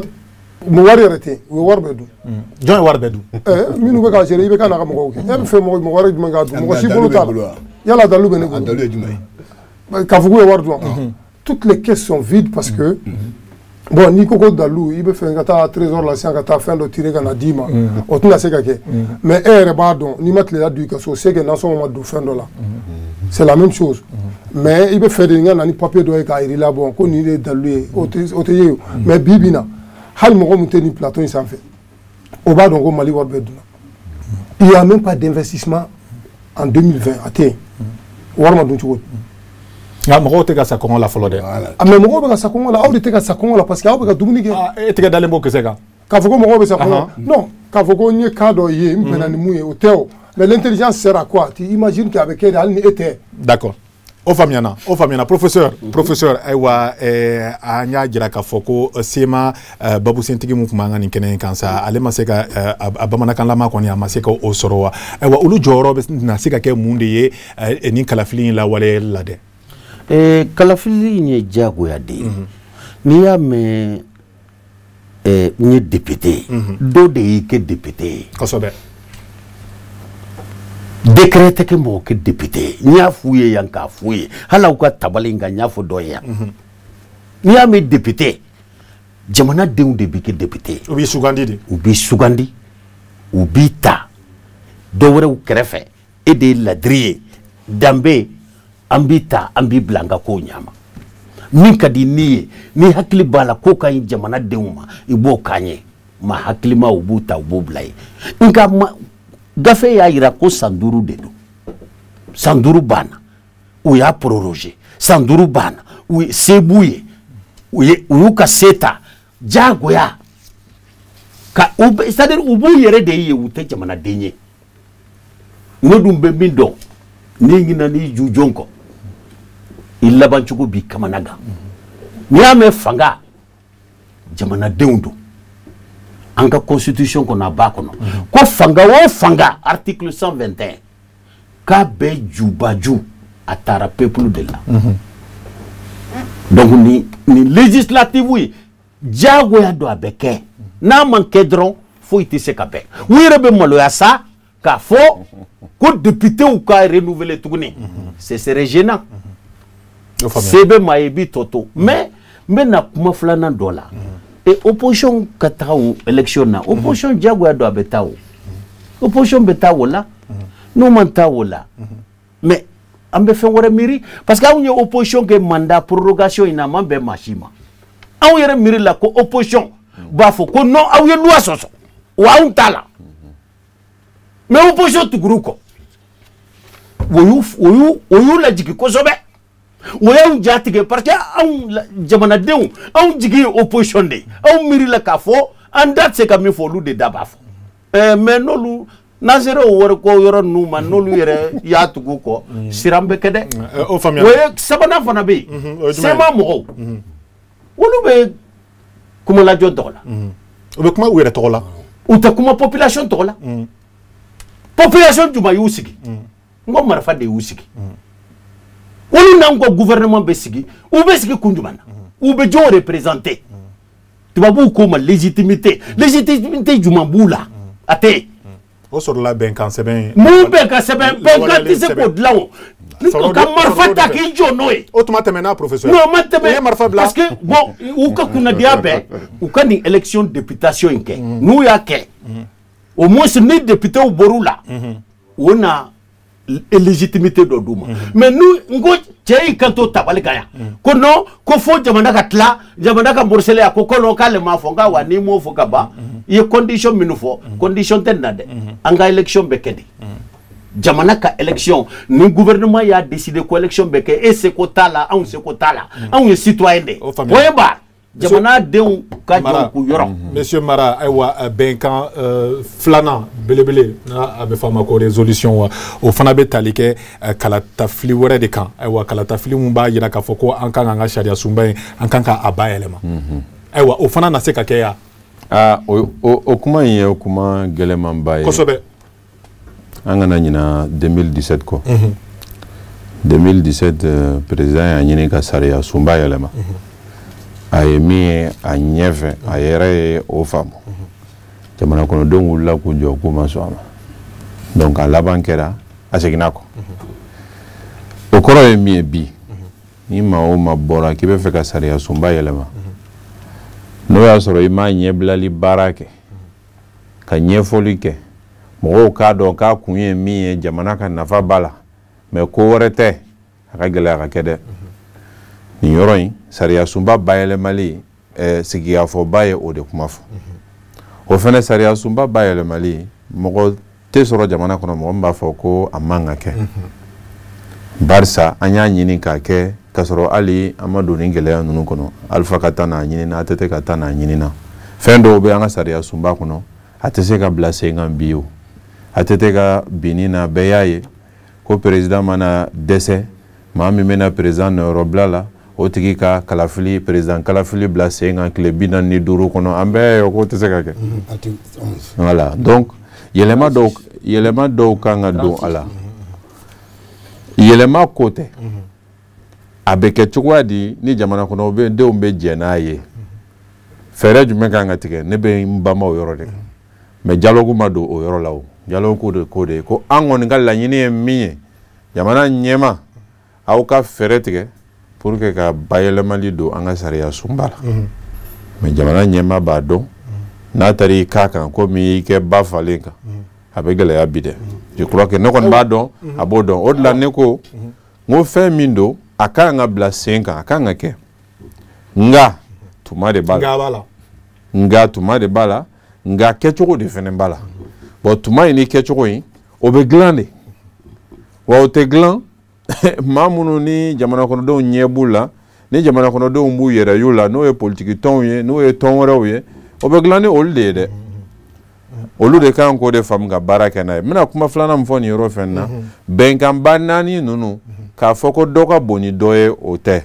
wari yɛrɛ tɛ yen, u ye wari bɛɛ dun. Jɔn ye wari bɛɛ dun? Minnu bɛ k'a gérer, i bɛ ka n'a ka mɔgɔw kɛ. E bɛ fɛ mɔgɔ wɛrɛ jumɛn k'a dun? Mɔgɔ si bolo t'a la. Yala dalilu bɛ ne bolo k'a fɔ k'u ye wari dun? Toutes les caisses sont vides, parce que bon, n'i ko ko dalu, i bɛ fɛ ka taa trésor la sisan ka taa fɛn dɔ tirer ka na d'i ma, o tɛna se ka kɛ. Mais e yɛrɛ b'a dɔn, n'i ma tilela dun i ka so, c'est que nasɔngɔ ma don fɛn dɔ la, c'est la même chose. Mais i bɛ fɛ de n ka na ni papier dɔ ye k'a yir'i la, bon, ko nin de ye dalilu ye, o tɛ ye o. Mais bi bi in na, hali mɔgɔ min tɛ nin plateau in sanfɛ, o b'a dɔn ko Mali wari bɛɛ dunna. Il y a même pas d'investissement en 2020, a tɛ yen. Wari ma dun cogo di? Nka mɔgɔw tɛ ka sa kɔngɔ la fɔlɔ dɛ. A, mais mɔgɔw bɛ ka sa kɔngɔ la, aw de tɛ ka sa kɔngɔ la, parce que aw bɛ ka dumuni kɛ. E tɛgɛ dalen b'o kisɛ kan. K'a fɔ ko mɔgɔw bɛ sa kɔngɔ la, non, k'a fɔ ko n ye cas dɔ ye, n bɛnna ni mun ye, o tɛ o. Mais l'intelligence sert à quoi? Tu imagines que a bɛ kɛ de, hali ni e tɛ. D'accord. O faamuyana, o faamuyana, professeur. Professeur, ayiwa, an y'a jira k'a fɔ ko CMA babusentigi mun tun b'an ka nin kɛnɛ in kan sa, ale ma se ka a bamanankanlama kɔni, a ma se ka o sɔrɔ wa. Ayiwa, olu jɔyɔrɔ bɛ na se ka kɛ mun de ye nin kalafili in lawaleyali la dɛ? Kalafili in ye diyagoya de ye. N'i y'a mɛn n ye député ye, dɔ de y'i kɛ député ye. Décret tɛ kɛ mɔgɔ kɛ député ye. N y'a f'u ye yan, k'a f'u ye hali aw ka tabali in kan, n y'a fɔ dɔ ye yan. N'i y'a mɛn député, jamanadenw de b'i kɛ député ye. U b'i sugandi de. U b'i sugandi, u b'i ta dɔ wɛrɛw kɛrɛfɛ. E de ye ladiri ye, danbe, an b'i ta, an b'i bila an ka kow ɲama. Min ka di ni ye, ni hakili b'a la ko ka ɲi jamanadenw ma, i b'o k'an ye. Ma hakilima, u b'u ta, u b'u bila yen. Nka gafe y'a yira ko san 5 de don. San 5 banna, u y'a proroger. San 5 banna, u ye se b'u ye, u y'u ka se ta diyagoya ka u bɛ, c'est à dire u b'u yɛrɛ de ye, u tɛ jamanaden ye. Ne dun bɛ min dɔn, n'i ɲinɛna n'i jujɔn kɔ, i labancogo b'i kamana gan. N'i y'a mɛn fanga, jamanadenw don. An ka constitution kɔnɔ, a b'a kɔnɔ ko fanga o fanga, article 121, k'a bɛɛ jubaju a taara peuple de la. Donc ni législative ye diyagoya don, a bɛ kɛ. N'a man kɛ dɔrɔn, foyi tɛ se ka bɛn. U yɛrɛ bɛ maloya sa k'a fɔ ko députéw ka renouveler tuguni, ce serait gênant. Se bɛ maa ye, i b'i tɔ to. Mais n bɛ na kuma filanan dɔ la. Et opposition ka taga o élection na, opposition diyagoya don, a bɛ taa o. Opposition bɛ taa o la, n'u man taa o la, mais an bɛ fɛn wɛrɛ miiri, parce que anw ye opposition kɛ mandat prorogation in na, a man bɛn maa si ma. Anw yɛrɛ miiri la ko opposition b'a fɔ ko non, aw ye loi sɔsɔ wa, anw t'a la. Mais opposition tugur'u kɔ, o y'u lajigin kosɛbɛ, o y'anw ja tigɛ, parce que anw jamanadenw, anw jigi ye opposition de ye. Anw miiri la k'a fɔ an da tɛ se ka min fɔ, olu de da b'a fɔ. Mais n'olu n'an sera o wari ko yɔrɔ ninnu ma, n'olu yɛrɛ y'a tugu u kɔ, siran bɛ kɛ dɛ. O faamuya. O ye sabanan fana bɛ yen. O ye jumɛn ye? CMA mɔgɔw, olu bɛ kumalajɔ tɔgɔ la. U bɛ kuma u yɛrɛ tɔgɔ la. U tɛ kuma population tɔgɔ la. Population jumɛn y'u sigi? N ko marifa de y'u sigi. Olu n'anw ka gouvernement bɛ sigi, u bɛ sigi kun jumɛn na? U bɛ jɔn représenter? Tubabuw k'o ma légitimité. Légitimité jumɛn b'u la? A tɛ yen. O sɔrɔla bɛnkan sɛbɛn ye. Mun bɛnkan sɛbɛn? Bɛnkan tɛ se k'o dilan o. Sɔrɔ ka marifa de ta fɛ. K'i jɔ n'o ye. O tuma tɛmɛna, professeur. Non, ma tɛmɛ. U ye marifa bila. Parce que bon, u ka kunnadiya bɛɛ, u ka nin élection députation in kɛ. N'u y'a kɛ, au moins ni députéw bɔr'u la, o na légitimité dɔ d'u ma. Mais n'u n ko cɛ y'i kanto tabali kan yan ko non, ko fo jamana ka tila, jamana ka morceler, a ko non, k'ale m'a fɔ. N ko wa, n'i m'o fɔ ka ban, i ye condition minnu fɔ, condition tɛ nin na dɛ. An ka élection bɛ kɛ de, jamana ka élection. Ni gouvernement y'a décidé ko élection bɛ kɛ, e seko t'a la, anw seko t'a la, anw ye citoyen de ye. O faamuya. Point barre. Jamanadenw ka jɔ k'u yɔrɔ. Monsieur Mara, ayiwa, bɛnkan filanan belebele n'a a bɛ fɔ a ma ko résolution wa, o fana bɛ tali kɛ kalatafili wɛrɛ de kan. Ayiwa, kalatafili mun b'a jira k'a fɔ ko an kan k'an ka sariya sunba in, an kan k'a bayɛlɛma. Ayiwa, o fana na se ka kɛ ya? Aa, o kuma in ye kuma gɛlɛnmanba ye. An kana ɲina 2017 kɔ. 2017, président y'a ɲini ka sariya sunba yɛlɛma. A ye min ye a ɲɛfɛ, a yɛrɛ ye o faamu. Jamana kɔnɔdenw wulila k'u jɔ k'u ma sɔn a ma. Donc a laban kɛra a seginna kɔ. O kɔrɔ ye min ye bi, ni maa o maa bɔra k'i bɛ fɛ ka sariya sunba yɛlɛma, n'o y'a sɔrɔ i m'a ɲɛbilali baara kɛ, ka ɲɛfɔli kɛ, mɔgɔw k'a dɔn k'a kun ye min ye, jamana ka nafa b'a la, mais ko wɛrɛ tɛ, a ka gɛlɛya ka kɛ dɛ. Nin yɔrɔ in, sariya sunba bayɛlɛmali, sigikafɔba ye o de kuma fɔ. O fɛnɛ sariya sunba bayɛlɛmali, mɔgɔ tɛ sɔrɔ jamana kɔnɔ mɔgɔ min b'a fɔ ko a man ka kɛ. Barisa an y'a ɲini k'a kɛ k'a sɔrɔ hali an ma don nin gɛlɛya ninnu kɔnɔ. Alpha ka taa n'a ɲinina, ATT ka taa n'a ɲinina. Fɛn dɔw bɛ an ka sariya sunba kɔnɔ, a tɛ se ka bila sen kan bi o. ATT ka binni na, bɛɛ y'a ye ko président mana dɛsɛ, Maa min bɛna président nɔyɔrɔbila la, o tigi ka kalafili, président kalafili bila sen kan tile 45 kɔnɔ, an bɛɛ ye k'o tɛ se ka kɛ. Voilà, donc yɛlɛma dɔw kan ka don a la. Yɛlɛma ko tɛ, a bɛ kɛ cogoya di ni jamana kɔnɔ denw bɛ jɛ n'a ye? Fɛɛrɛ jumɛn kan ka tigɛ? Ne bɛ n banba o yɔrɔ de kan, mais dialogue ma don o yɔrɔ la. O dialogue ko de ko de ko an kɔni ka laɲini ye min ye, jamana ɲɛma, aw ka fɛɛrɛ tigɛ pour que ka bayɛlɛmali don an ka sariya sunba la. Mais jamana ɲɛma b'a dɔn, n'a taara i k'a kan komi i kɛ ba falen kan, a bɛ gɛlɛya bi dɛ. Je crois que ne kɔni b'a dɔn, a b'o dɔn. O de la ne ko n ko fɛn min don, a kan ka bila sen kan, a kan ka kɛ, nka tuma de b'a la, nka tuma de b'a la, nka kɛcogo de fɛnɛ b'a la. Bon, tuma in ni kɛcogo in, o bɛ dilan de wa, o tɛ dilan maa minnu ni jamana kɔnɔdenw ɲɛ b'u la, ni jamana kɔnɔdenw b'u yɛrɛ y'u la, n'o ye politiki tɔnw ye, n'o ye tɔn wɛrɛw ye, o bɛ dilan ni olu de ye dɛ. Olu de kan k'o de faamu ka baara kɛ n'a ye. N bɛna kuma filanan min fɔ nin yɔrɔ fɛn na, bɛnkanba naani ninnu, k'a fɔ ko dɔ ka bon ni dɔ ye, o tɛ.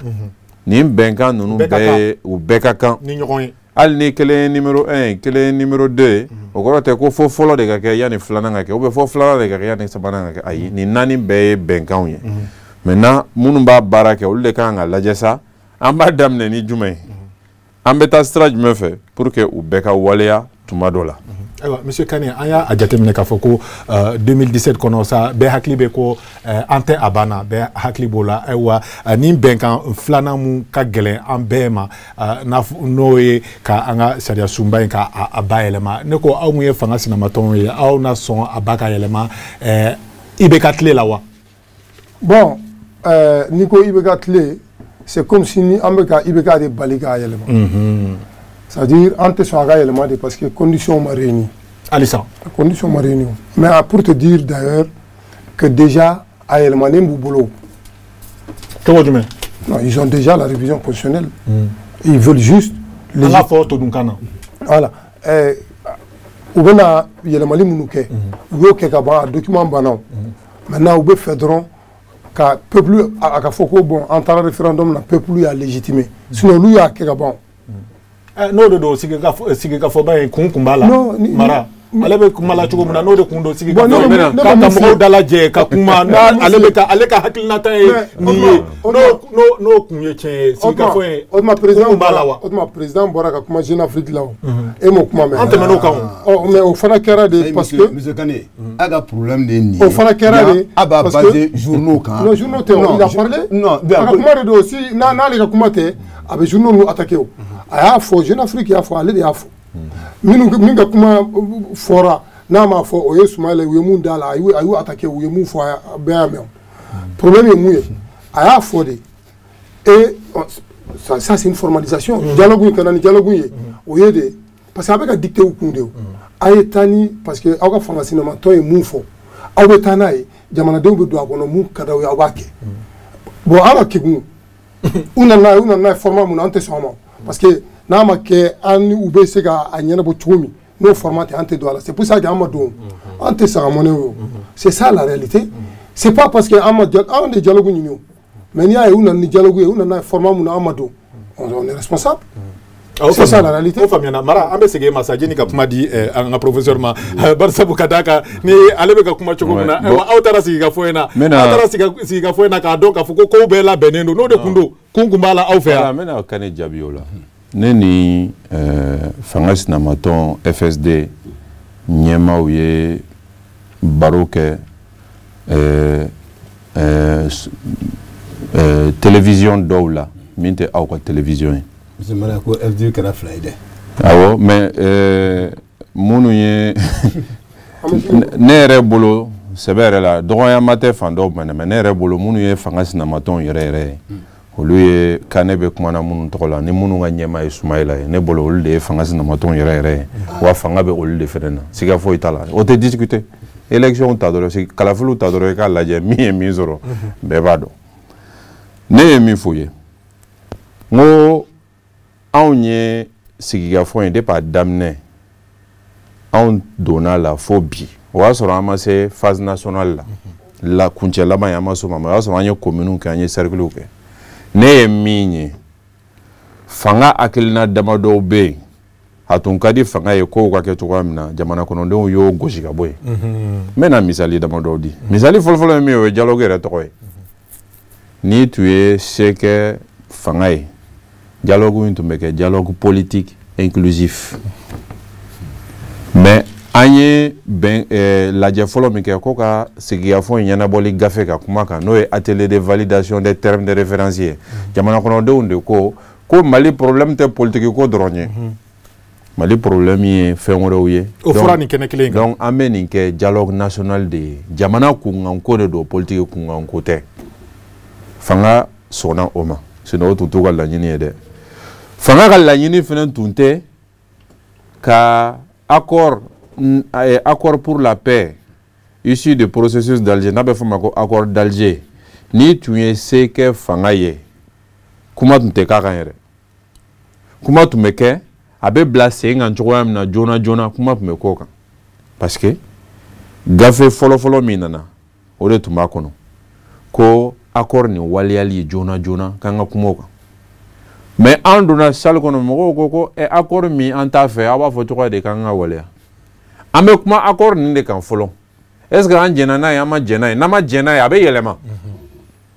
Nin bɛnkan ninnu bɛɛ ye, u bɛɛ ka kan ni ɲɔgɔn ye. Hali ni kelen ye numéro 1 ye, kelen ye numéro 2 ye, o kɔrɔ tɛ ko fo fɔlɔ de ka kɛ yanni filanan ka kɛ, ou bien fo filanan de ka kɛ yanni sabanan ka kɛ. Ayi, nin naani bɛɛ ye bɛnkanw ye. Maintenant, minnu b'a baara kɛ, olu de kan ka lajɛ sa, an b'a daminɛ ni jumɛn ye, an bɛ taa sira jumɛn fɛ pour que u bɛɛ ka waleya tuma dɔ la. Ayiwa, monsieur Kane, an y'a jateminɛ k'a fɔ ko 2017 kɔnɔ sa, bɛɛ hakili bɛ ko an tɛ a banna, bɛɛ hakili b'o la. Ayiwa, nin bɛnkan filanan mun ka gɛlɛn an bɛɛ ma, n'o ye ka an ka sariya sunba in ka a bayɛlɛma, ne ko aw mun ye fanga sinamatɔnw ye, aw na sɔn a ba ka yɛlɛma IBK tile la wa? Bon, n'i ko IBK tile, c'est comme si ni an bɛ ka IBK de bali k'a yɛlɛma. C'est-à-dire, an tɛ sɔn a ka yɛlɛma de parce que condition ma réuni. Halisa. Condition ma réuni. Mais pour te dire d'ailleurs que déjà a yɛlɛmalen b'u bolo. Cogo jumɛn? Non, ils ont déjà la révision constitutionnelle. Ils veulent juste. An k'a fɔ todunkan na. Voilà. U bɛna yɛlɛmali minnu kɛ, u y'o kɛ ka ban, a document banna o. Maintenant, u bɛ fɛ dɔrɔn ka peuple a ka fɔ ko bon, an taara référendum na, peuple y'a légitimé. Sinon olu y'a kɛ ka ban. N'o de don, sigikafɔba in kun b'a la. Mara ale bɛ kuma la cogo min na, n'o de kun don, sigikafɔ ka mɔgɔw dalajɛ ka kuma, n'ale bɛ ka ale ka hakilinata ye nin ye, n'o kun ye tiɲɛ ye, sigikafɔ in O tuma président kun b'a la wa? O tuma président bɔra ka kuma Jeune Afrique la, o e m'o kuma mɛn? An tɛmɛn'o kan o. Ɔ, mais o fana kɛra de parce que. Monsieur Kane, a ka problème de ye nin ye. O fana kɛra de. A b'a basé journaux kan. Non, journaux tɛ o, il a parlé. Non, a ka kuma de don si n'ale ka kuma tɛ, a bɛ journaux ninnu attaqué o. A y'a fɔ Jeune Afrique y'a fɔ, ale de y'a fɔ. Minnu min ka kuma fɔra n'a ma fɔ, o ye Sumayila, u ye mun d'a la, a y'u attaqué, u ye mun fɔ, a bɛɛ y'a mɛn. Problème ye mun ye? A y'a fɔ de et ça, c'est une formalisation. Dialogue in ka na ni dialogue ye, o ye de parce que a bɛ ka dicter u kun de o. A ye taa ni parce que aw ka fanga sinamatɔn ye mun fɔ, aw bɛ taa n'a ye, jamanadenw bɛ don a kɔnɔ, mun ka d'aw ye, aw b'a kɛ. Bon, an ka kegun, u nana n'a ye format mun na, an tɛ sɔn a ma parce que n'a ma kɛ an ni u bɛ se ka a ɲɛnabɔ cogo min, n'o format tɛ, an tɛ don a la. C'est pour ça que an ma don, an tɛ saga mɔnɛ o. C'est ça la réalité. C'est pas parce que an ma an de dialogue ɲini o, mais n'i y'a ye u nana ni dialogue ye, u nana n'a ye format mun na, an ma don, on est responsable. C'est ça la réalité. O faamuyana. Mara, an bɛ segin e ma sa, jeni ka kuma di an ka professeur ma, barisabu ka d'a kan ni ale bɛ ka kuma cogo min na. Ayiwa, aw taara sigikafɔ in na, aw taara sigikafɔ in na k'a dɔn k'a fɔ ko kow bɛɛ labɛnnen don, n'o de kun don, kun b'a la aw fɛ yan. N bɛna Kane jaabi o la. Ne ni fanga sinamatɔn FSD ɲɛmaaw ye baro kɛ télévision dɔw la min tɛ aw ka télévision ye. Monsieur Mara, ko FD kɛra fila ye dɛ. Awɔ, mais minnu ye ne yɛrɛ bolo sɛbɛ yɛrɛ la, dɔgɔyama tɛ fan dɔw minɛ, mais ne yɛrɛ bolo, minnu ye fanga sinamatɔnw yɛrɛ yɛrɛ ye, olu ye Kane bɛ kumana minnu tɔgɔ la, ni minnu ka ɲɛmaa ye Sumayila ye, ne bolo olu de ye fanga sinamatɔnw yɛrɛ yɛrɛ ye. Wa fanga bɛ olu de fɛnɛ na, siga foyi t'a la, o tɛ discuter. Élection ta dɔrɔn, kalafiliw ta dɔrɔn, i k'a lajɛ min ye min sɔrɔ, bɛɛ b'a dɔn. Ne ye min f'u ye, n ko anw ye sigikafɔ in, depuis a daminɛ anw donna la fo bi, o y'a sɔrɔ an ma se phase nationale la. la kuncɛ laban ye, an ma s'o ma, mais o y'a sɔrɔ an ye communes kɛ, an ye cercles kɛ. Ne ye min ye, fanga hakilina damadɔw bɛ yen, a tun ka di fanga ye kow ka kɛ cogoya min na, jamana kɔnɔdenw y'o gosi ka bɔ yen. N bɛna misali damadɔw di. Misali fɔlɔfɔlɔ ye min ye, o ye dialogue yɛrɛ tɔgɔ ye. N'i tun ye se kɛ fanga ye, dialogue in tun bɛ kɛ dialogue politique inclusif. Mais an ye bɛn lajɛ fɔlɔ min kɛ ko ka sigikafɔ in ɲɛnabɔli gafe ka kuma kan, n'o ye atelier de validation des termes de référence ye, jamana kɔnɔdenw de ko ko Mali problème tɛ politique ko dɔrɔn ye, Mali problème ye fɛn wɛrɛw ye. O fɔra nin kɛnɛ kelen kan. Donc an bɛ nin kɛ dialogue national de ye, jamana kunkanko de don, politique kunkanko tɛ. Fanga sɔnna o ma, sinon o tun t'u ka laɲini ye dɛ. Fanga ka laɲini fana tun tɛ ka accord pour la paix issu du processus d'Alger, n'a bɛ fɔ o ma ko accord d'Alger, n'i tun ye se kɛ fanga ye, kuma tun tɛ k'a kan yɛrɛ. Kuma tun bɛ kɛ a bɛ bila sen kan cogoya min na joona joona, kuma tun bɛ k'o kan, parce que gafe fɔlɔfɔlɔ min nana, o de tun b'a kɔnɔ ko accord nin waleyali joona joona k'an ka kuma o kan. Mais an donna salle kɔnɔ, mɔgɔw ko ko accord min an t'a fɛ, aw b'a fɔ cogoya de k'an ka waleya. An bɛ kuma accord nin de kan fɔlɔ. Est ce que an jɛnna n'a ye, an ma jɛn n'a ye? N'an ma jɛn n'a ye, a bɛ yɛlɛma.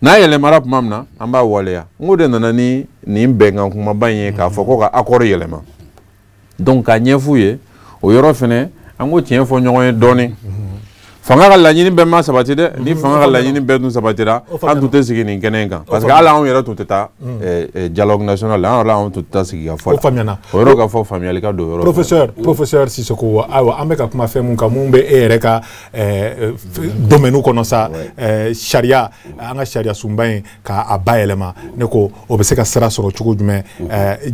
N'a yɛlɛmara tuma min na, an b'a waleya. N ko de nana ni nin bɛnkan kumaba in ye k'a fɔ ko ka accord yɛlɛma. Donc k'a ɲɛf'u ye o yɔrɔ fɛnɛ, an ko tiɲɛ fɔ ɲɔgɔn ye dɔɔnin. Fanga ka laɲini bɛɛ ma sabati dɛ. Ni fanga ka laɲini bɛɛ dun sabatira, an tun tɛ sigi nin kɛnɛ in kan, parce que hali anw yɛrɛ tun tɛ taa dialogue national la, an yɛrɛ anw tun tɛ taa sigi ka fɔ la. O faamuyana. O yɔrɔ ka fɔ, faamuyali ka don o yɔrɔ. Professeur Sissoko, ayiwa, an bɛ ka kuma fɛn mun kan, mun bɛ e yɛrɛ ka domaine kɔnɔ sa, sariya, an ka sariya sunba in k'a bayɛlɛma, ne ko o bɛ se ka sira sɔrɔ cogo jumɛn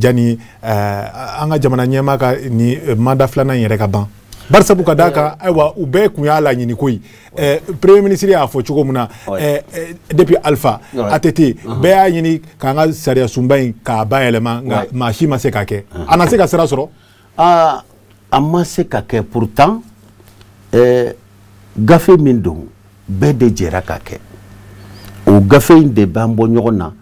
jani an ka jamana ɲɛmaa ka ni mandat filanan in yɛrɛ ka ban? Barisabu ka d'a kan, ayiwa, u bɛɛ kun y'a laɲini koyi. Premier ministre y'a fɔ cogo min na, depuis Alpha ATT, bɛɛ y'a ɲini k'an ka sariya sunba in k'a bayɛlɛma, nka maa si ma se k'a kɛ. A na se ka sira sɔrɔ? A ma se ka kɛ. Pourtant gafe min don, bɛɛ de jɛra k'a kɛ. O gafe in de b'an bɔ ɲɔgɔn na,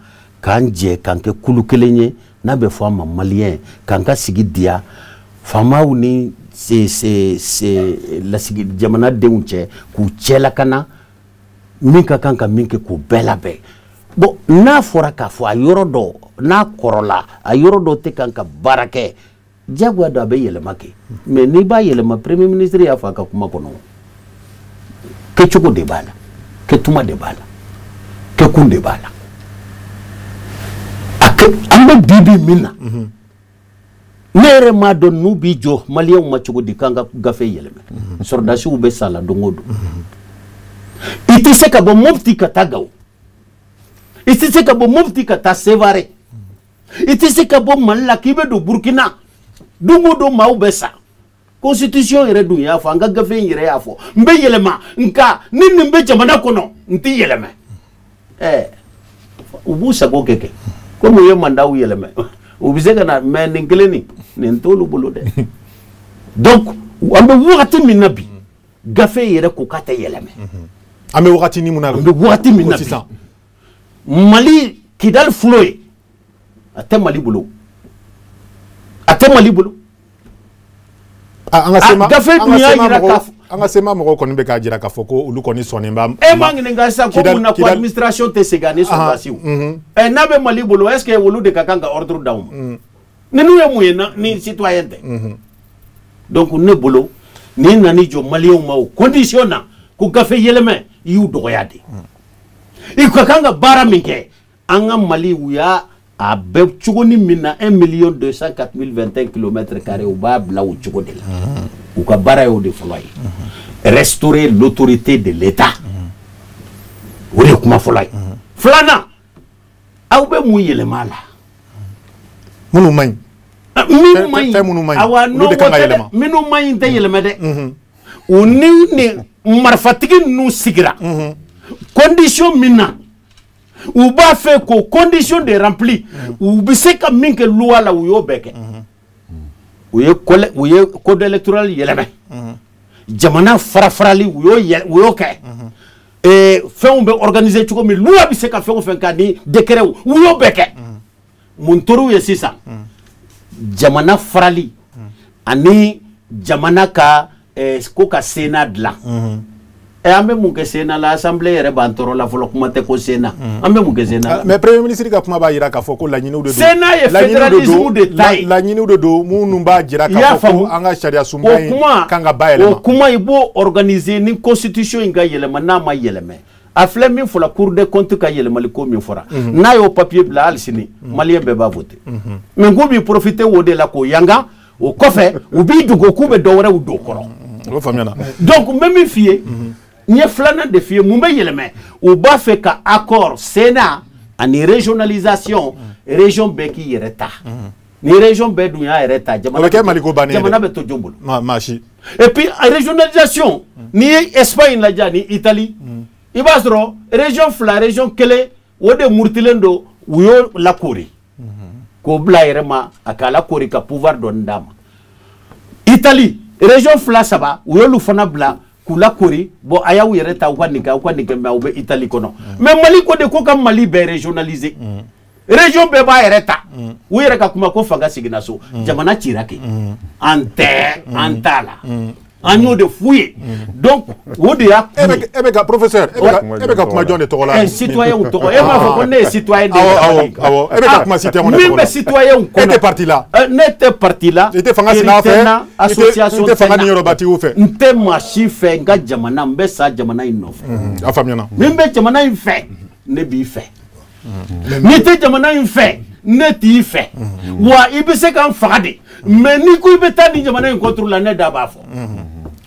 k'an jɛ k'an kɛ kulu kelen ye, n'a bɛ fɔ a ma maliyɛn, k'an ka sigi diya faamaw ni lasigi jamanadenw cɛ, k'u cɛ lakana, min ka kan ka min kɛ k'u bɛɛ labɛn. Bon, n'a fɔra k'a fɔ a yɔrɔ dɔ n'a kɔrɔla, a yɔrɔ dɔ tɛ kan ka baara kɛ, diyagoya don a bɛ yɛlɛma kɛ. Mais n'i b'a yɛlɛma, premier ministre y'a fɔ a ka kuma kɔnɔ, kɛcogo de b'a la, kɛtuma de b'a la, kɛkun de b'a la. A kɛ an bɛ bi bi min na, ne yɛrɛ m'a dɔn n'u b'i jɔ maliyɛnw ma cogo di k'an ka gafe yɛlɛmɛ. Sɔrɔdasiw bɛ sa la don o don. I tɛ se ka bɔ Mopti ka taa Gawo, i tɛ se ka bɔ Mopti ka taa Sevare, i tɛ se ka bɔ Mali la k'i bɛ don Burukina. Don o don maaw bɛ sa. Constitution yɛrɛ dun y'a fɔ, an ka gafe in yɛrɛ y'a fɔ, n bɛ yɛlɛma, nka ni nin bɛ jamana kɔnɔ, n tɛ yɛlɛmɛ. U b'u sago kɛ komi u ye mandatw yɛlɛmɛ, u bɛ se ka na, mais nin kelen nin t'olu bolo dɛ. Donc an bɛ wagati min na bi, gafe yɛrɛ ko k'a tɛ yɛlɛmɛ. An bɛ wagati min na, an bɛ wagati min na bi, Mali Kidali fulo ye, a tɛ Mali bolo, a tɛ Mali bolo. An ka sema gafe dun y'a jira k'a fɔ, an ka sema mɔgɔw kɔni bɛ k'a jira k'a fɔ ko olu kɔni sɔnnen b'a. E m'a ɲininka sisan ko mun na ko administration tɛ segin ani sɔrɔdasiw. N'a bɛ Mali bolo, est ce que olu de ka kan ka ordre d'aw ma? Ninnu ye mun ye ni citoyen tɛ? Donc ne bolo, n'i nan'i jɔ maliyɛnw ma o condition na ko gafe yɛlɛmɛ, i y'u dɔgɔya de. I ka kan ka baara min kɛ, an ka Mali u y'a a bɛ cogo ni min na, 1 204 021 kilomètres carrés, u b'a bila o cogo de la. U ka baara y'o de fɔlɔ ye, restaurer l'autorité de l'État, o de ye kuma fɔlɔ ye. Filanan, aw bɛ mun yɛlɛma a la? Minnu man ɲi. Minnu man ɲi, fɛn minnu man ɲi, awa olu de kan ka yɛlɛma. Minnu man ɲi tɛ yɛlɛma dɛ. U ni ni marifatigi ninnu sigira condition min na, u b'a fɛ k'o condition de rempli, u bɛ se ka min kɛ loi la, u y'o bɛɛ kɛ. U ye code électoral yɛlɛmɛ, jamana fara farali u y'o kɛ. Fɛnw bɛ organiser cogo min, loi bɛ se ka fɛn o fɛn k'a ni décret, u y'o bɛɛ kɛ. Mun tor'u ye sisan? Jamana farali ani jamana ka ko ka Sénat dilan. An bɛ mun kɛ Sénat la? Assemblée yɛrɛ b'an tɔɔrɔ la fɔlɔ, kuma tɛ ko Sénat. An bɛ mun kɛ Sénat la? Mais premier ministre ka kuma b'a jira k'a fɔ ko laɲiniw de don. Sénat ye fédéralisme de ta ye. Laɲiniw de don minnu b'a jira k'a fɔ ko an ka sariya sunba in kan ka bayɛlɛma. O kuma i b'o organiser ni constitution in ka yɛlɛma, n'a ma yɛlɛma. A filɛ min fɔla, Cour des comptes ka yɛlɛmali ko min fɔra, n'a y'o papier bila hali sini, malien bɛɛ b'a voter. Mais k'u b'i profiter o de la k'o yanga, o kɔfɛ u b'i dogo k'u bɛ dɔ wɛrɛw don o kɔrɔ. O faamuyana. Donc n bɛ min f'i ye, n ye filanan de f'i ye. Mun bɛ yɛlɛmɛ? U b'a fɛ ka accord Sénat ani régionalisation, région bɛɛ k'i yɛrɛ ta. Ni région bɛɛ dun y'a yɛrɛ ta, jamana o bɛ kɛ Maliko bannen ye dɛ. Jamana bɛ to jɔn bolo? Maa si. Et puis régionalisation, n'i ye Espagne lajɛ ani Italie, i b'a sɔrɔ région fila, région kelen, o de murutilen don, u y'o lakori k'o bila a yɛrɛ ma, a k'a lakori ka pouvoir dɔɔni d'a ma. Italie, région fila saba, u y'olu fana bila k'u lakori. Bon, a y'aw yɛrɛ ta, aw ka nin kɛ, aw ka nin kɛ, mais aw bɛ Italie kɔnɔ. Mais Mali ko de ko ka Mali bɛɛ régionaliser, région bɛɛ b'a yɛrɛ ta. U yɛrɛ ka kuma ko fanga seginna so, jamana cira kɛ, an tɛ an t'a la, an y'o de f'u ye. Donc o de y'a kun ye. E bɛ ka professeur, e bɛ ka kuma jɔn de tɔgɔ la? Citoyen tɔgɔ. E m'a fɔ ko ne ye citoyen de ye? Awɔ, awɔ, e bɛ ka kuma citoyen de tɔgɔ la. Min bɛ citoyen kɔnɔ. E tɛ parti la. Ne tɛ parti la. I tɛ fanga sina fɛ. Association tɛ fanga ni yɔrɔbatigiw fɛ. N tɛ maa si fɛ n ka jamana, n bɛ sa jamana in nɔfɛ. A faamuyana. Min bɛ jamana in fɛ, ne b'i fɛ. N'i tɛ jamana in fɛ, ne t'i fɛ. Wa i bɛ se ka n faga de, mais n'i ko i bɛ taa nin jamana in contre la, ne da b'a fɔ.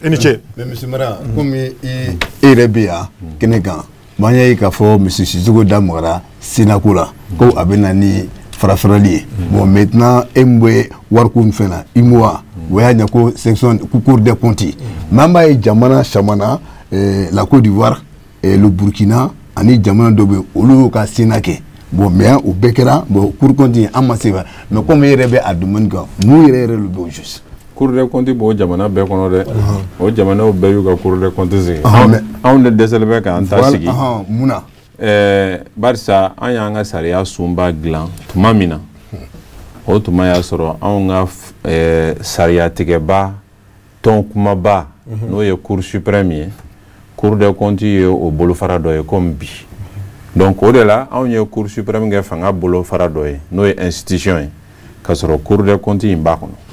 I ni ce. Mais monsieur Mara, komi i yɛrɛ bɛ yan kɛnɛ kan, m'an y'a ye k'a fɔ monsieur Sisoko da magara Sénat ko la, ko a bɛ na ni farafarali ye. Bon, maintenant e min bɛ wariko ni fɛn na, UMOA, o y'a ɲɛ ko section Cour des comptes. Mais an b'a ye jamana caman na, la Côte d'Ivoire, le Burkina ani jamana dɔ bɛ yen, olu y'u ka Sénat kɛ. Bon, mais o bɛɛ kɛra, bon, Cour des comptes an ma se ka, mais komi e yɛrɛ bɛ a domaine kan, mun yɛrɛ yɛrɛ de bɛ au juste? Cour des comptes b'o jamana bɛɛ kɔnɔ dɛ. O jamanaw bɛɛ y'u ka Cour des comptes sigi. Anw de dɛsɛlen bɛ k'an ta sigi. Mun na? Barisa an y'an ka sariya sunba dilan tuma min na, o tuma y'a sɔrɔ anw ka sariyatigɛba tɔn kumaba, n'o ye Cour suprême ye, Cour des comptes ye o bolofara dɔ ye komi bi. Donc o de la anw ye Cour suprême kɛ fanga bolofara dɔ ye, n'o ye institution ye, k'a sɔrɔ Cour des comptes in b'a kɔnɔ.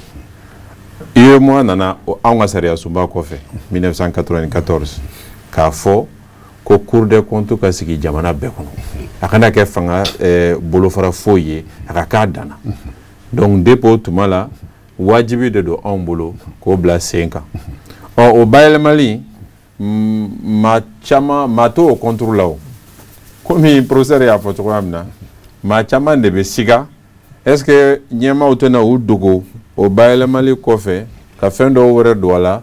UEMOA nana anw ka sariya sunba kɔfɛ 1994 k'a fɔ ko Cour des comptes ka sigi jamana bɛɛ kɔnɔ, a kana kɛ fanga bolofara foyi ye, a ka k'a danna. Donc depuis o tuma la, wajibi de don anw bolo k'o bila sen kan. Ɔ, o bayɛlɛmali, maa caman maa t'o contre la. O komi professeur y'a fɔ cogoya min na, maa caman de bɛ siga, est ce que ɲɛmaaw tɛna u dogo o bayɛlɛmali kɔfɛ ka fɛn dɔw wɛrɛ don a la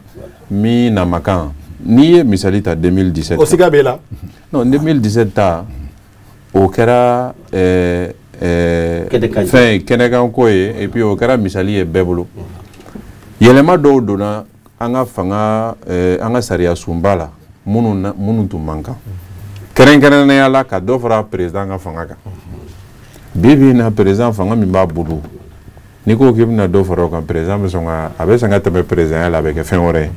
min na ma kan? N'i ye misali ta 2017. O siga b'e la? Non, 2017 ta, o kɛra fɛn kɛnɛkanko ye, et puis o kɛra misali ye bɛɛ bolo. Yɛlɛma dɔw donna an ka fanga, an ka sariya sunba la, minnu tun man kan, kɛrɛnkɛrɛnnenya la ka dɔ fara président ka fanga kan. Bi bi in na, président fanga min b'a bolo, n'i ko k'i bɛna dɔ fara o kan, président bɛ sɔn ka, a bɛ sɔn ka tɛmɛ présidenya la, a bɛ kɛ fɛn wɛrɛ ye.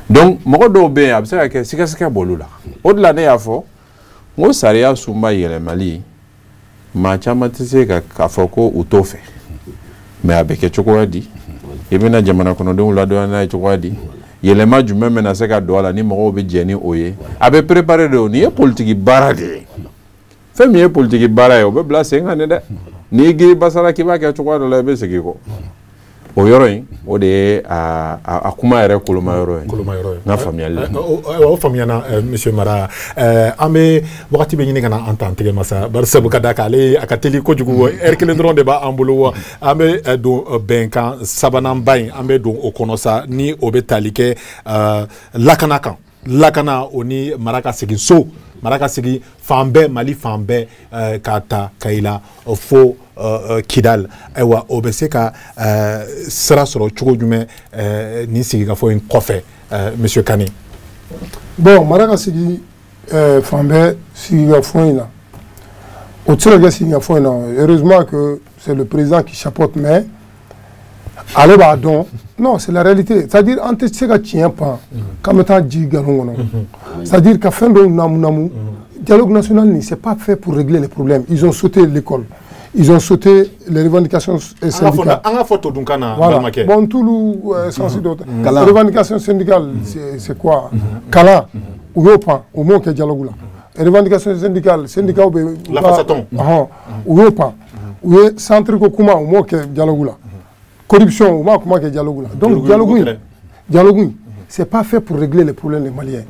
Donc mɔgɔ dɔw bɛ yen, a bɛ se ka kɛ sigasiga b'olu la. O de la ne y'a fɔ n ko sariya sunba yɛlɛmali, maa caman tɛ se k'a fɔ ko u t'o fɛ, mais a bɛ kɛ cogoya di? I bɛna jamana kɔnɔdenw ladɔnniya n'a ye cogoya di? Yɛlɛma jumɛn bɛna se ka don a la ni mɔgɔw bɛ jɛn ni o ye? A bɛ préparer de. O nin ye politiki baara de ye. Fɛn min ye politiki baara ye, o bɛ bila sen kan de dɛ. N'i giri basara k'i b'a kɛ cogoya dɔ la, i bɛ segin kɔ. O yɔrɔ in, o de ye a kuma yɛrɛ koloma yɔrɔ ye. Koloma yɔrɔ ye. N ka faamuyali la. O faamuyana, monsieur Mara. An bɛ wagati bɛ ɲini ka na an ta an tɛgɛ ma sa, bari sabu ka d'a kan ale a ka teli kojugu, heure kelen dɔrɔn de b'an bolo. An bɛ don bɛnkan sabananba in, an bɛ don o kɔnɔ sa, ni o bɛ tali kɛ lakana kan. Lakana o ni mara ka segin so, mara ka segin fan bɛɛ, Mali fan bɛɛ, k'a ta Kayila fo Kidal. Ayiwa, o bɛ se ka sira sɔrɔ cogo jumɛn nin sigikafɔ in kɔfɛ, monsieur Kane? Bon, mara ka sigi Fan bɛɛ sigikafɔ in na, o tɛ se ka kɛ sigikafɔ in na. Heureusement que c'est le président qui chapeaute, mais ale b'a dɔn. Non, c'est la réalité, c'est-à-dire an tɛ se ka tiɲɛ pan k'an bɛ taa ji nkalon kɔnɔ, c'est-à-dire ka fɛn dɔw namu namu. Dialogue national nin, c'est pas fait pour régler les problèmes. Ils ont sauté l'école, ils ont sauté les revendications syndicales. An ka fɔ todunkan na. Voilà. Balimakɛ. Bon, t'olu sens dɔ. Kalan. Revendication syndicale, c'est quoi? Kalan, u y'o pan, u m'o kɛ dialogue la. Revendication syndicale, syndicat bɛ Lafasatɔn. Ɔhɔn, u y'o pan. U ye centre ko kuma, u m'o kɛ dialogue la. Corruption, u m'a kuma kɛ dialogue la. Donc Dialogue dialogue in, dialogue in, c'est pas fait pour régler les problèmes des Maliens.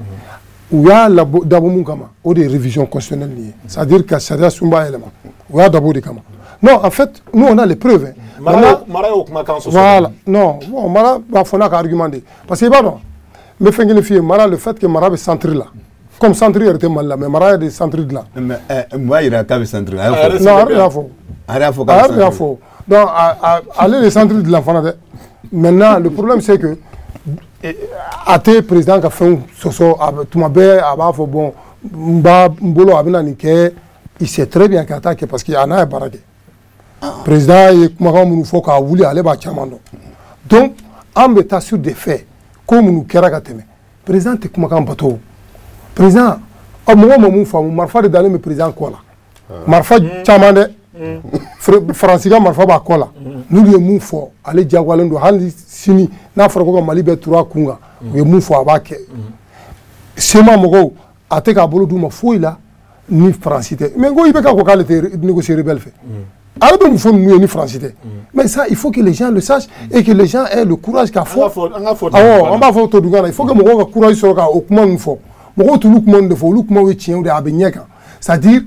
U y'a labɔ dabɔ mun kama? O de ye révision constitutionnelle nin ye, c'est-à-dire ka sariya sunba yɛlɛma. U y'a dabɔ o de kama. Non, en fait, nous, on a les preuves, hein. Mara, Mara y'o kumakan sɔsɔ. Voilà. Non, bon, Mara b'a fɔ n'a ka argument de ye, parce que i b'a dɔn, n bɛ fɛn kelen f'i ye. Mara, le fait que Mara bɛ centre la, comme centre yɛrɛ tɛ Mali la, mais Mara yɛrɛ de centre dilan. Mais mun b'a yira k'a bɛ centre la? A A y'a fɔ. yɛrɛ. Non, a yɛrɛ de y'a fɔ. A yɛrɛ y'a fɔ A k'a yɛrɛ de y'a bɛ centre. Fɔ. Donc ale de centre dilan fana dɛ. Maintenant, le problème, c'est que a tɛ président ka fɛnw sɔsɔ. A bɛ tuma bɛɛ a b'a fɔ: bon, n b'a n bolo, a bɛna nin kɛ. Il sait très bien k'a t'a kɛ, parce que a n'a ye baara kɛ. Président ye kumakan minnu fɔ k'a wuli, ale b'a caman dɔn. Donc an bɛ taa sur des faits, ko minnu kɛra ka tɛmɛ. Président tɛ kumakan bato. Président, ɔ, mɔgɔw ma mun faamu? Marifa de dalen bɛ président kɔ la, marifa caman dɛ. Faransi ka marifa b'a kɔ la. N'olu ye mun fɔ, ale diyagoyalen don. Hali sini n'a fɔra ko ka Mali bɛɛ turu a kun kan, u ye mun fɔ, a b'a kɛ. CMA mɔgɔw, a tɛ k'a bolo d'u ma foyi la ni Faransi tɛ. Mais ko i bɛ ka ko k'ale tɛ négocier rebelle fɛ, ale bɛ mun fɔ ninnu ye ni Faransi tɛ? Mais ça, il faut que les gens le sachent et que les gens aient le courage k'a An ka fɔ. fɔ, an ka fɔ. Awɔ, an b'a fɔ todunkan na. Il faut que mɔgɔw ka courage sɔrɔ ka o kuma ninnu fɔ. Mɔgɔw t'olu kuma ninnu de fɔ, olu kumaw ye tiɲɛw de ye, a bɛ ɲɛ kan. C'est à dire,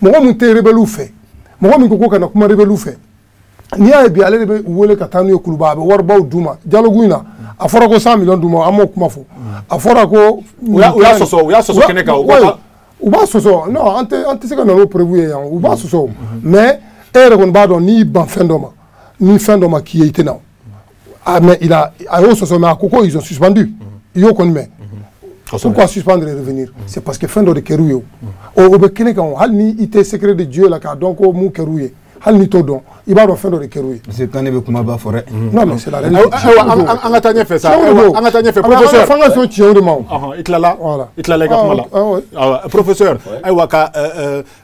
mɔgɔ min tɛ rebelle fɛ, mɔgɔ min ko ko ka na kuma rebelle fɛ, n'i y'a ye bi, ale de bɛ u wele ka taa n'u ye Kuluba, a bɛ waribaw d'u ma. Dialogue in na, a fɔra ko 100 millions d'u ma, an m'o kuma fɔ. A fɔra ko U y'a sɔsɔ, u y'a sɔsɔ kɛnɛ kan, u ko Oui, u b'a sɔsɔ. Non, an tɛ se ka na n'o preuve ye yan. U b'a sɔsɔ, mais e yɛrɛ kɔni b'a dɔn, n'i ban fɛn dɔ ma, ni fɛn dɔ ma k'i ye, i tɛ na o. Ah, mais il a, a y'o sɔsɔ, mais a ko ko ils ont suspendu. I y'o kɔni mɛn. Pourquoi suspendre et revenir? C'est parce que fɛn dɔ de kɛr'u ye. O bɛ kɛnɛ kan o. Hali ni i tɛ secret de Dieu la k'a dɔn ko mun kɛr'u ye, hali n'i t'o dɔn, i b'a dɔn fɛn dɔ de kɛr'u ye. Monsieur Kane bɛ kumaba fɔ dɛ. Non, mais c'est la réalité. Ayiwa, an ka taa ɲɛfɛ sa. Ayiwa, an ka taa ɲɛfɛ, professeur. F'an ka sɔn tiɲɛw de ma o. Ɔhɔn, i tilala. Voilà. I tilala i ka kuma la. Ah, ah, Ayiwa, professeur, ayiwa, ka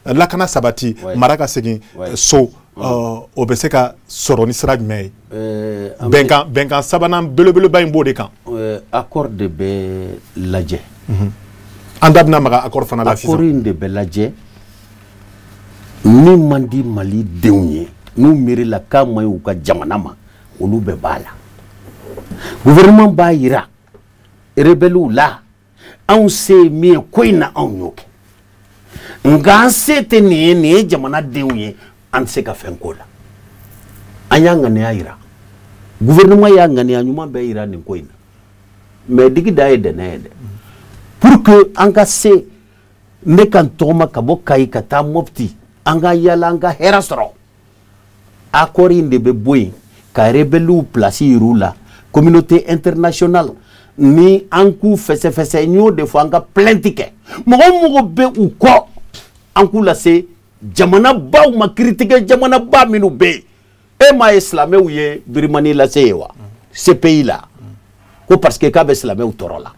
lakana sabati, mara ka segin so, o bɛ se ka sɔrɔ ni sira jumɛn ye? An bɛ- Bɛnkan sabanan belebeleba in b'o de kan. Accord de bɛ lajɛ. An da bɛna maga accord fana la Accord sisan. in de bɛ lajɛ. Min man di Mali denw ye, n'u miiri la k'a man ɲi u ka jamana ma, olu bɛɛ b'a la. Gouvernement b'a yira rebelles la, anw se ye min ye ko in na, anw y'o kɛ, nka an se tɛ nin ye, nin ye jamanadenw ye, an tɛ se ka fɛn k'o la. An y'a ŋaniya yira, gouvernement y'a ŋaniya ɲuman bɛɛ yira nin ko in na, mais digi da ye dɛnɛ ye dɛ. Pour que an ka se, ne ka n tɔgɔma ka bɔ Kayi ka taa Mopti, an ka yala, an ka hɛrɛ sɔrɔ, accord in de bɛ bɔ yen ka rebelles place yir'u la. Communauté internationale ni an k'u fɛsɛfɛsɛ, n y'o de fɔ, an ka plainte kɛ mɔgɔ o mɔgɔ bɛ u kɔ, an k'u lase jamana baw ma, kiiritigɛ jamana ba minnu bɛ yen. E m'a ye silamɛw ye Birmanie lase ye wa, CPI la, ko parce que k'a bɛ silamɛw tɔɔrɔ la.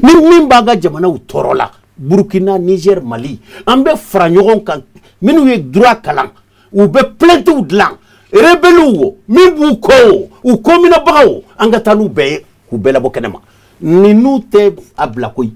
Ni min b'an ka jamanaw tɔɔrɔ la, Burkina, Niger, Mali, an bɛ fara ɲɔgɔn kan. Minnu ye droit kalan, u bɛ plaintew dilan. Rebelles wo, min b'u kɔ o, u kɔminɛbagaw, an ka taa n'u bɛɛ ye k'u bɛɛ labɔ kɛnɛ ma. Ninnu tɛ a bila koyi.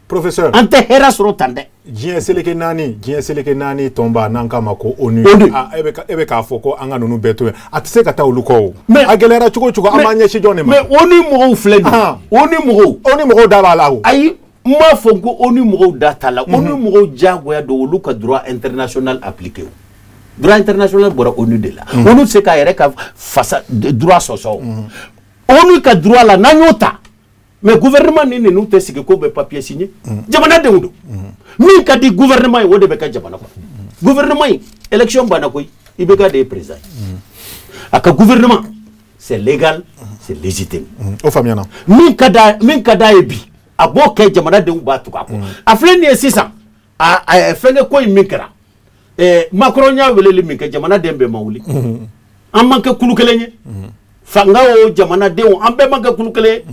Professeur. An tɛ hɛrɛ sɔrɔ tan dɛ. Diɲɛ seleke naani tɔnba n'an k'a ma ko ONU. ONU. Ah, e bɛ k'a fɔ ko an ka ninnu bɛɛ to yen, a tɛ se ka taa olu kɔ o. Mais- A gɛlɛyara cogo o cogo, an b'an ɲɛsin jɔn de ma? Mais ONU mɔgɔw filɛ nin Ah. ye, ONU mɔgɔw. ONU mɔgɔw da b'a la o. Ayi, n m'a fɔ ko ONU mɔgɔw da t'a la. ONU mɔgɔw diyagoya don olu ka droit international appliqué. O droit international bɔra ONU de la. ONU tɛ se k'a yɛrɛ ka fasa droit sɔsɔ o. ONU ka droit la, n'an y'o ta, mais gouvernement ni ninnu tɛ sigi k'o bɛ papier signé. Jamanadenw don. Min ka di gouvernement ye, o de bɛ kɛ jamana kɔnɔ. Gouvernement in, élection banna koyi, IBK de ye président ye. A ka gouvernement, c'est légal, c'est légitime. O faamuyana. Min ka d'a ye bi, a A b'o kɛ, jamanadenw b'a tugu a kɔ. A filɛ nin ye sisan, a fɛnkɛ ko in min kɛra, Macron y'a weleli min kɛ, jamanaden bɛɛ ma wuli. An man kɛ kulu kelen ye, fanga o, jamanadenw, an bɛɛ man kɛ kulu kelen ye.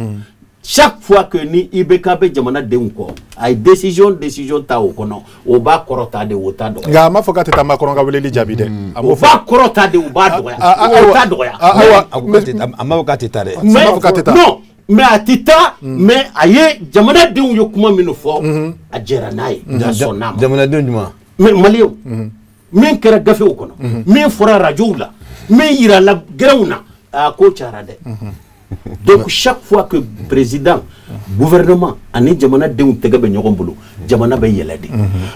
Chaque fois que ni IBK bɛ jamanadenw kɔ, a ye décision ta o kɔnɔ, o b'a kɔrɔ ta de, o t'a dɔgɔya. Nka a m'a fɔ k'a tɛ taa Macron ka weleli jaabi dɛ, a m'o O fɔ. b'a kɔrɔ ta de, o b'a dɔgɔya, o t'a dɔgɔya. Ayiwa. A ma fɔ k'a tɛ taa dɛ. Mais m'a fɔ k'a tɛ taa. Non, mais a tɛ taa, mais a ye jamanadenw ye kuma minnu fɔ, a jɛra n'a ye, a sɔnn'a ma. Jamanadenw jumɛn? Mais maliyɛnw, min kɛra gafew kɔnɔ, min fɔra radios la, min yirala gɛrɛnw na, a ko cayara dɛ. Donc chaque fois que président, gouvernement ani jamanadenw tɛgɛ bɛ ɲɔgɔn bolo, jamana bɛ yɛlɛ de.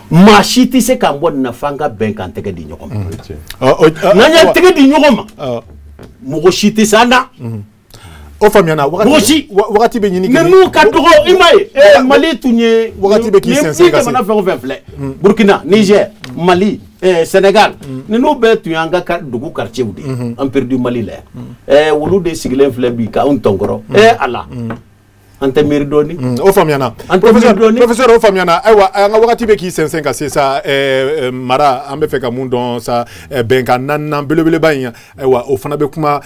Maa si tɛ se k'an bɔ nin na f'an ka bɛn k'an tɛgɛ di ɲɔgɔn ma. N'an y'an tɛgɛ di ɲɔgɔn ma, mɔgɔ si tɛ s'an na. O faamuyana. Mɔgɔ si. Wagati bɛ ɲini. Ninnu ka dɔgɔ, i m'a ye, Mali tun ye Wagati bɛ k'i sɛnsɛn ni ka se. jamana fɛn o fɛn filɛ, Burkina, Niger, Mali, Sénégal, ninnu bɛɛ tun y'an ka dugu quartier de ye Empire du Mali la yan. Olu de sigilen filɛ bi k'anw tɔnkɔrɔ. Ala, an tɛ miiri dɔɔni. O faamuyana. An tɛ miiri dɔɔni. Professeur, o faamuyana. Ayiwa, an ka wagati bɛ k'i sɛnsɛn ka se sa. Mara, an bɛ fɛ ka mun dɔn sa? Bɛnkan naaninan belebeleba in, ayiwa, o fana bɛ kuma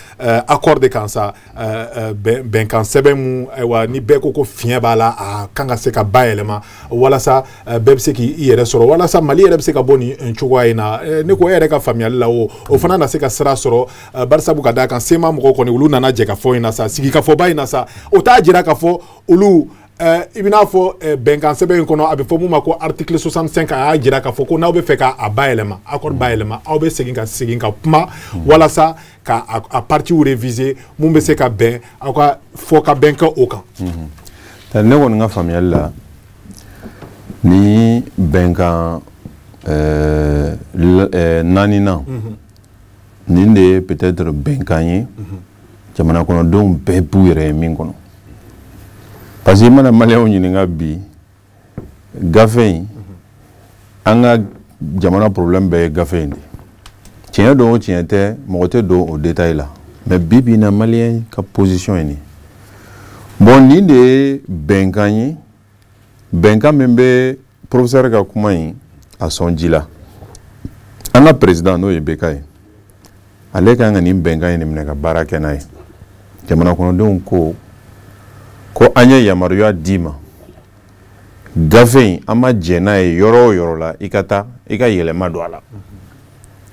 accord de kan sa, bɛnkan sɛbɛn mun, ayiwa, ni bɛɛ ko fiɲɛ b'a la, a kan ka se ka bayɛlɛma walasa bɛɛ bɛ se k'i yɛrɛ sɔrɔ, walasa Mali yɛrɛ bɛ se ka bɔ nin cogoya in na. Ne ko e yɛrɛ ka faamuyali la, o fana na se ka sira sɔrɔ, barisabu ka d'a kan CMA mɔgɔw kɔni, olu nana jɛ ka fɔ in na sa, sigikafɔba in na sa, o t'a jira k'a fɔ olu i bɛna fɔ bɛnkan sɛbɛn in kɔnɔ, a bɛ fɔ mun ma ko article 65, a y'a jira k'a fɔ ko n'aw bɛ fɛ k'a bayɛlɛma, accord bayɛlɛma, aw bɛ segin ka kuma walasa ka a parties réviser, mun bɛ se ka bɛn aw ka fɔ ka bɛn kɛ o kan. Ne kɔni ka faamuyali la, ni bɛnkan naaninan nin de ye peut-être bɛnkan ye jamana kɔnɔdenw bɛɛ b'u yɛrɛ ye min kɔnɔ, parce que i mana maliyɛnw ɲininka bi, gafe in, an ka jamana problème bɛɛ ye gafe in de. Tiɲɛ don o, tiɲɛ tɛ, mɔgɔ tɛ don o détail la, mais bi bi in na, maliyɛn ka position ye nin. Bon, nin de ye bɛnkan ye, bɛnkan min bɛ professeur ka kuma in a sɔn ji la. An ka président, n'o ye IBK ye, ale kan ka nin bɛnkan in de minɛ ka baara kɛ n'a ye. Jamana kɔnɔdenw ko an ye yamaruya d'i ma, gafe in, an ma jɛn n'a ye yɔrɔ o yɔrɔ la, i ka taa i ka yɛlɛma don a la.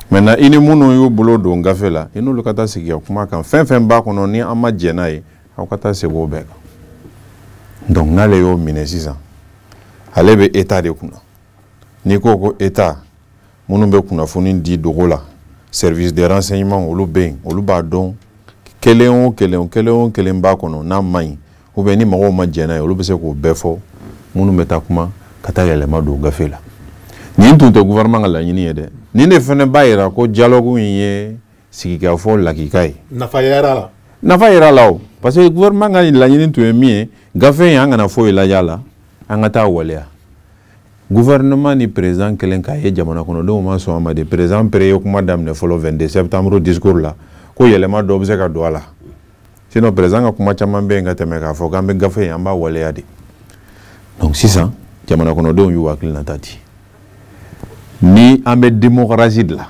Maintenant, i ni minnu y'u bolo don gafe la, i n'olu ka taa sigi ka kuma kan. Fɛn fɛn b'a kɔnɔ ni an ma jɛn n'a ye, aw ka taa segin o bɛɛ kan. Donc n'ale y'o minɛ sisan, ale bɛ état de kunna. N'i ko état, minnu bɛ kunnafoni di dogo la, service de renseignement, olu bɛ yen, olu b'a dɔn kelen o kelen, kelen o kelen b'a kɔnɔ n'a man ɲi, ou bien ni mɔgɔw ma jɛn n'a ye, olu bɛ se k'o bɛɛ fɔ. Minnu bɛ taa kuma ka taa yɛlɛma don gafe la, nin tun tɛ gouvernement ka laɲini ye dɛ. Nin de fana b'a yira ko dialogue in ye sigikafɔ lakika ye. Nafa yɛrɛ la. Nafa yɛrɛ la o, parce que gouvernement ka laɲini tun ye min ye, gafe in, an kana foyi lajɛ a la, an ka taa waleya. Gouvernement ni président kelen k'a ye jamana kɔnɔdenw ma sɔn a ma de. Président pere ye kuma daminɛ fɔlɔ 22 septembre discours la ko yɛlɛma dɔ bɛ se ka don a la. Sinon président ka kuma caman bɛ yen ka tɛmɛ k'a fɔ k'an bɛ gafe in, an b'a waleya de. Donc sisan, jamana kɔnɔdenw y'u hakilinata di. Ni an bɛ démocratie de la,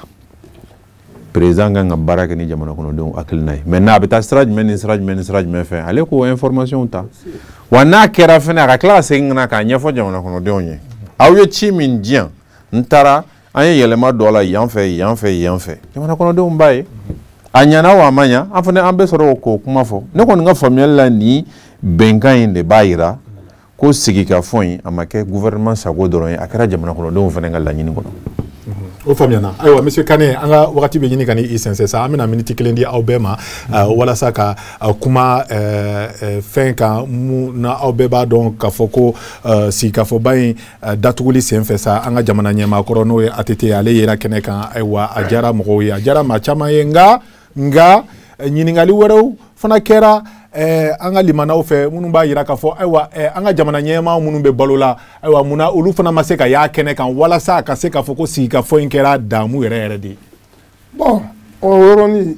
président kan ka baara kɛ ni jamana kɔnɔdenw hakilina ye. Maintenant, a bɛ taa sira jumɛn ni sira jumɛn ni sira jumɛn fɛ, ale k'o information ta wa. N'a kɛra fɛnɛ, a ka tila ka segin ka na k'a ɲɛfɔ jamana kɔnɔdenw ye: aw ye ci min di yan, n taara, an ye yɛlɛma don a la yan fɛ, yan fɛ, yan fɛ. Jamana kɔnɔdenw b'a ye a ɲɛna o, a ma ɲa, an fana an bɛ sɔrɔ k'o kuma fɔ. Ne kɔni ka faamuyali la, nin bɛnkan in de b'a yira ko sigikafɔ in, a ma kɛ gouvernement sago dɔrɔn ye, a kɛra jamana kɔnɔdenw fana ka laɲini kɔnɔ. O faamuyana. Ayiwa, monsieur Kane, an ka wagati bɛ ɲini ka ni i sɛnsɛn sa. An bɛna miniti kelen di aw bɛɛ ma walasa ka kuma fɛn kan mun na. Aw bɛɛ b'a dɔn k'a fɔ ko sigikafɔba in datuguli senfɛ sa, an ka jamana ɲɛmaa kɔrɔ, n'o ye ATT, ale yera kɛnɛ kan. Ayiwa, a diyara mɔgɔw ye, a diyara maa caman ye, nka ɲininkali wɛrɛw fana kɛra an ka limanaw fɛ minnu b'a yira k'a fɔ, ayiwa, an ka jamana ɲɛmaa minnu bɛ balo la, ayiwa, munna olu fana ma se ka y'a kɛnɛ kan walasa a ka se k'a fɔ ko sigikafɔ in kɛra damu yɛrɛ yɛrɛ de ye? Bon, o yɔrɔnin,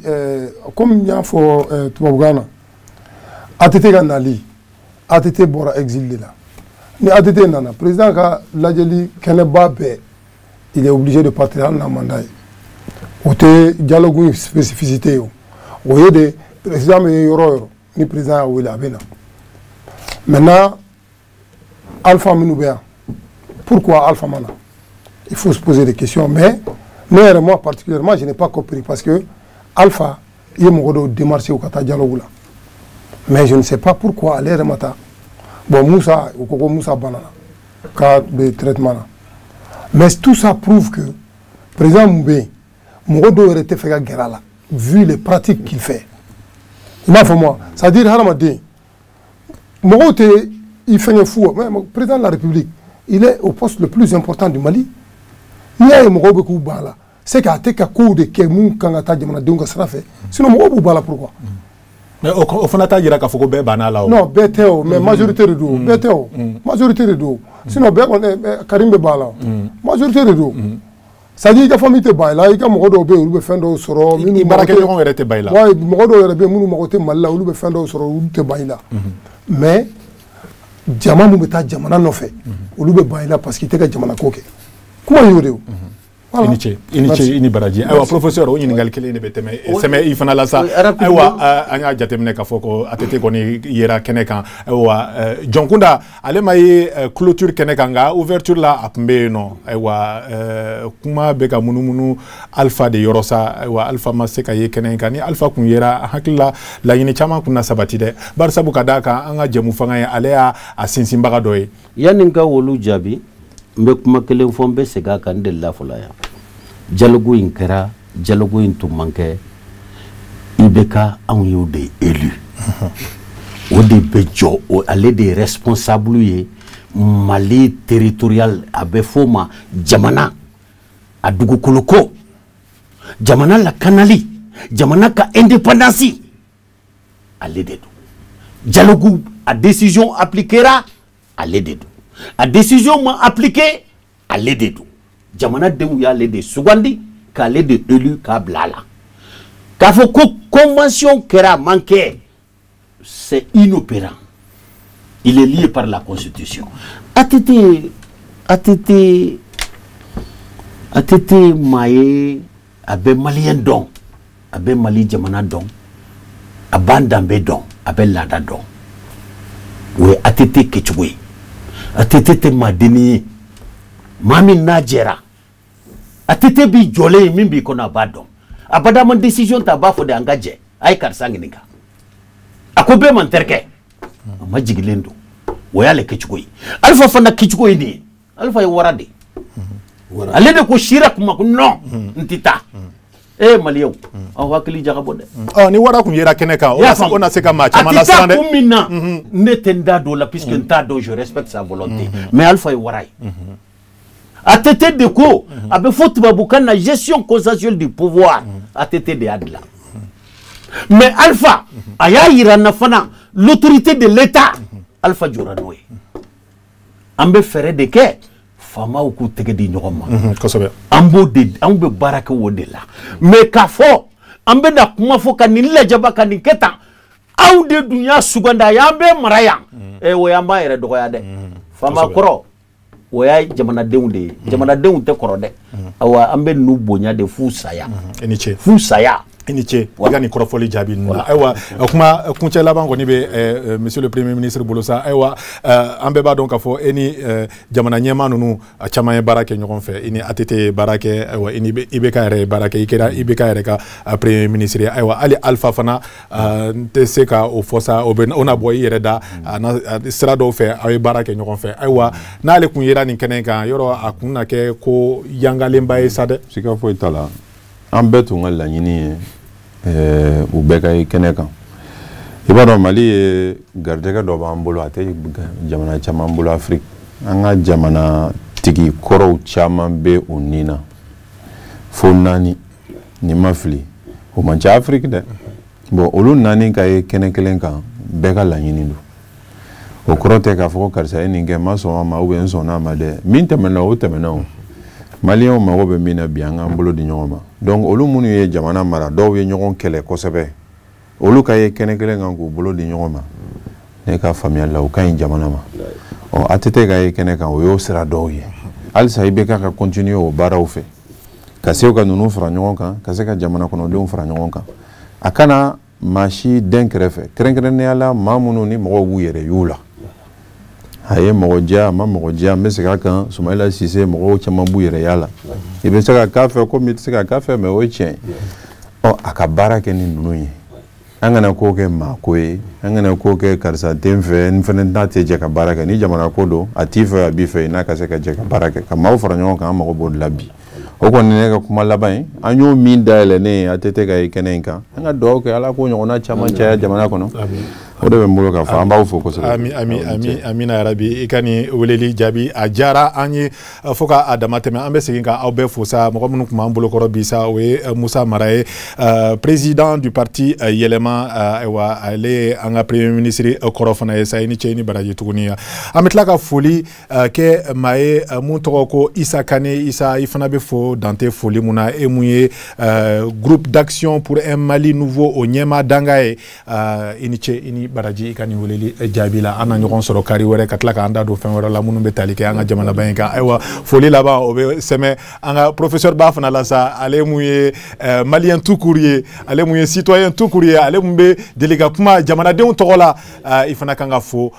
komi n y'a fɔ tubabukan na, ATT ka nali, ATT bɔra exil de la. Ni ATT nana, président ka lajɛli kɛnɛba bɛɛ, il est obligé de partir hali n'a man d'a ye. O tɛ dialogue in spécificité ye, o o ye de président bɛ yɔrɔ o yɔrɔ, ni président y'a wele, a bɛ na. Maintenant, Alpha minnu bɛ yan, pourquoi Alpha ma na? Il faut se poser des questions. Mais ne yɛrɛ, moi particulièrement, je n'ai pas compris, parce que Alpha i ye mɔgɔ dɔw démarché u ka taa dialogue la, mais je ne sais pas pourquoi ale yɛrɛ ma taa. Bon, Moussa, u ko ko Moussa banana k'a bɛ traitement na. Mais tout ça prouve que président mun bɛ yen, mɔgɔ dɔw yɛrɛ tɛ fɛ ka gɛrɛ a la, vu les pratiques qu'il fait. I m'a fɔ moi, c'est à dire hadamaden mɔgɔw tɛ i fɛngɛ fu. Mais président de la République, il est au poste le plus important du Mali. N'i y'a ye mɔgɔw bɛ k'u ban a la, c'est que a tɛ ka kow de kɛ mun kan ka taa jamanadenw ka sira fɛ. Sinon mɔgɔw b'u ban a la, pourquoi? Mais o fana t'a jira k'a fɔ ko bɛɛ banna la o. Non, bɛɛ tɛ o, mais majorité de don. Bɛɛ tɛ o, majorité de don. Sinon bɛɛ kɔni, Karim bɛ ban a la o, majorité de don. C'est à dire i ka famille tɛ ban i la, i ka mɔgɔ dɔw bɛ yen, olu bɛ fɛn dɔw sɔrɔ. Minnu baarakɛɲɔgɔnw yɛrɛ tɛ ban i la. Ouais, mɔgɔ dɔw yɛrɛ bɛ yen minnu mago tɛ Mali la, olu bɛ fɛn dɔw sɔrɔ, olu tɛ ban i la. Mais jama mun bɛ taa jamana nɔfɛ, olu bɛ ban i la parce que i tɛ ka jamana ko kɛ. Kuma in y'o de ye o. I ni ce, i ni ce, i ni baraji. Ayiwa professeur, o ɲininkali kelen de bɛ tɛmɛ sɛmɛ i fana la sa. Ayiwa, an y'a jateminɛ k'a fɔ ko ATT kɔni yera kɛnɛ kan. Ayiwa, Jɔnkunda, ale ma ye clôture kɛnɛ kan, nka ouverture la a tun bɛ yen nɔ. Ayiwa, kuma bɛ ka munumunu Alpha de yɔrɔ sa. Ayiwa, Alpha ma se ka ye kɛnɛ kan. Ni Alpha kun yera, an hakili la laɲini caman kun na sabati dɛ, barisabu ka d'a kan an ka jɛmu fanga ye, ale y'a sinsinbaga dɔ ye. Yanni n ka olu jaabi, n bɛ kuma kelen fɔ, n bɛ segin a kan, n delila fɔlɔ yan. Dialogue in kɛra, dialogue in tun man kɛ. IBK, anw y'o de élu, o de bɛ jɔ o, ale de ye responsable ye Mali territorial. A bɛ f'o ma jamana a dugukolo ko, jamana lakanali, jamana ka indépendance, ale de don. Dialogue a décision appliquera, ale de don. A décision ma appliqué, ale de don. Jamanadenw y'ale de sugandi k'ale de élu k'a bila a la. K'a fɔ ko convention kɛra, a man kɛ, c'est inopérant, il est lié par la constitution. ATT, ATT, ATT maa ye, a bɛ maliyɛn dɔn, a bɛ Mali jamana dɔn, a b'an danbe dɔn, a bɛ laada dɔn. O ye ATT kɛcogo ye. ATT tɛ maadennin ye, maa min n'a jɛra. ATT b'i jɔlen ye, min b'i kɔnɔ a b'a dɔn. A badama décision ta, a b'a fɔ de an ka jɛ, a ye karisa ɲininka, a ko bɛɛ ma n terikɛ, a ma jigilen don. O y'ale kɛcogo ye. Alpha fana kɛcogo ye nin ye. Alpha ye wara de, ale de ko sira kuma ko non, n tɛ taa. E maliyɛnw, aw hakili jagabɔ dɛ. Ɔ, ni wara kun yera kɛnɛ kan, o na se ka maa caman lasiran dɛ. A tɛ taa kun min na, ne tɛ n da don o la puisque n t'a dɔn, je respecte sa volonté. Mais Alpha ye wara ye. ATT de ko a bɛ fɔ tubabukan na gestion consensuelle du pouvoir, ATT de y'a dilan. Mais Alpha a y'a yira n na fana l'autorité de l'État, Alpha jɔra n'o ye. An bɛ fɛɛrɛ de kɛ faamaw k'u tɛgɛ di ɲɔgɔn ma. Kosɛbɛ. An b'o de, anw bɛ baara kɛ o de la. Mais k'a fɔ an bɛ na kuma fɔ ka nin lajaba ka nin kɛ tan, aw de dun y'a sugandi, a y'an bɛɛ mara yan. O y'an b'a yɛrɛ dɔgɔya dɛ. Faama kɔrɔ, o y'a jamanadenw de ye. Jamanadenw tɛ kɔrɔ dɛ. Awa, an bɛ ninnu bonya de f'u saya. I ni ce. F'u saya. I ni ce i ka nin kɔrɔfɔli jaabi ninnu na. Ayiwa, kuma kuncɛ laban kɔni bɛ monsieur le premier ministre bolo sa. Ayiwa, an bɛɛ b'a dɔn k'a fɔ e ni jamana ɲɛmaa ninnu a caman ye baara kɛ ɲɔgɔn fɛ. I ni ATT ye baara kɛ, ayiwa, i ni IBK yɛrɛ ye baara kɛ, i kɛra IBK yɛrɛ ka premier ministre ye. Ayiwa, hali Alpha fana, n tɛ se ka o fɔ sa, o bɛ o na bɔ i yɛrɛ da sira dɔw fɛ, aw ye baara kɛ ɲɔgɔn fɛ. Ayiwa, n'ale kun yera nin kɛnɛ kan yɔrɔ, a kun na kɛ ko yangalenba ye sa dɛ. Siga foyi t'a la, an bɛɛ tun ka laɲini ye u bɛɛ ka ye kɛnɛ kan. I b'a dɔn, Mali ye garijɛgɛ dɔ b'an bolo, a tɛ jamana caman bolo Afiriki. An ka jamana tigi kɔrɔw caman bɛ o nin na fo naani, ni ma fili, o man ca Afiriki dɛ. Bon, olu naani ka ye kɛnɛ kelen kan, bɛɛ ka laɲini don. O kɔrɔ tɛ k'a fɔ ko karisa ye nin kɛ, n ma sɔn a ma ou bien n sɔnna a ma dɛ. Min tɛmɛna, o tɛmɛna. O maliyɛnw mago bɛ min na bi, an k'an bolo di ɲɔgɔn ma. Donc olu minnu ye jamana mara, dɔw ye ɲɔgɔn kɛlɛ kosɛbɛ, olu ka ye kɛnɛ kelen kan k'u bolo di ɲɔgɔn ma, ne ka faamuyali la, o ka ɲi jamana ma. Ɔ ATT ka ye kɛnɛ kan, o y'o sira dɔw ye. Halisa i bɛ ka continuer o baaraw fɛ, ka se ka ninnu fara ɲɔgɔn kan, ka se ka jamana kɔnɔdenw fara ɲɔgɔn kan. A kana maa si den kɛrɛfɛ, kɛrɛnkɛrɛnnenya la maa minnu ni mɔgɔw b'u yɛrɛ y'u la. A ye mɔgɔ diya, a ma mɔgɔ diya, n bɛ segin a kan, Sumayila Sise mɔgɔw caman b'u yɛrɛ y'a la. I bɛ se ka k'a fɛ komi i tɛ se ka k'a fɛ, mais o ye tiɲɛ ye. Ɔ a ka baara kɛ ni ninnu ye. An kana ko kɛ maa ko ye, an kana ko kɛ karisa den fɛ, n fana n'a tɛ jɛ ka baara kɛ. Ni jamana ko don, a t'i fɛ, a b'i fɛ, i n'a ka se ka jɛ ka baara kɛ, ka maaw fara ɲɔgɔn kan, an mago b'o de la bi. O kɔni ne ka kuma laban ye, an y'o min dayɛlɛ ne ye ATT ka ye kɛnɛ in kan, an ka dugawu kɛ Ala k'o ɲɔgɔnna caman caya jamana kɔnɔ. O de bɛ n bolo k'a fɔ, an b'aw fo kosɛbɛ. Ami ami ami amina yarabi. I ka nin weleli jaabi a diyara an ye fo k'a dama tɛmɛ. An bɛ segin ka aw bɛɛ fo sa. Mɔgɔ minnu tun b'an bolokɔrɔ bi sa, o ye Musa Mara ye, président du parti Yɛlɛma, ayiwa ale ye an ka premier ministre kɔrɔ fana ye sa. I ni ce, i ni baraji tuguni. An bɛ tila ka foli kɛ maa ye mun tɔgɔ ko Isa Kane. Isa, i fana bɛ fo dante foli mun na, e mun ye groupe d'action pour un Mali nouveau o ɲɛmaa danga ye. I ni ce, i ni baraji i ka nin weleli jaabi la. An na ɲɔgɔn sɔrɔ kari wɛrɛ ka tila k'an da don fɛn wɛrɛ la minnu bɛ tali kɛ an ka jamanaba in kan. Ayiwa foli laban o bɛ sɛmɛ an ka professeur ba fana la sa, ale mun ye malien tout court ye, ale mun ye citoyen tout court ye, ale mun bɛ deli ka kuma jamanadenw tɔgɔ la. I fana kan ka fo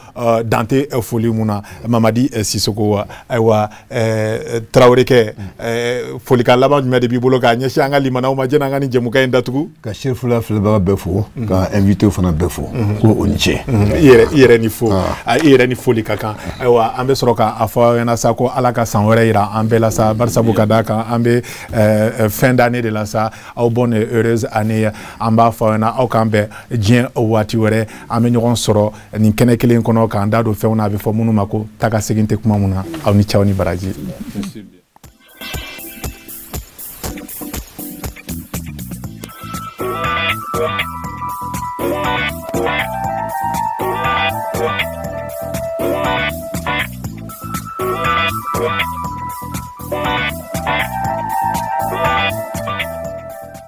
dante foli mun na, Mamadi Sisoko. Ayiwa Tarawele kɛ, folikan laban jumɛn de b'i bolo k'a ɲɛsin an ka limanaw ma jɛnni an ka nin jɛmukan in datugu? Ka Cherifila filɛbaga bɛɛ fo, ka invité fana bɛɛ fo, ko o ni ce. I yɛrɛ ni fo, i yɛrɛ ni foli ka kan. Ayiwa an bɛ sɔrɔ k'a fɔ aw ɲɛna sa ko Ala ka san wɛrɛ yira an bɛɛ la sa, barisabu ka d'a kan an bɛ fin d'année de la sa. Aw bonne et heureuse année. An b'a fɔ aw ɲɛna aw k'an bɛn diɲɛ waati wɛrɛ, an bɛ ɲɔgɔn sɔrɔ nin kɛnɛ kelen kɔnɔ k'an da don fɛnw na, a bɛ fɔ minnu ma ko taa ka segin tɛ kuma mun na. Aw ni ce, aw ni baraji. Thank you.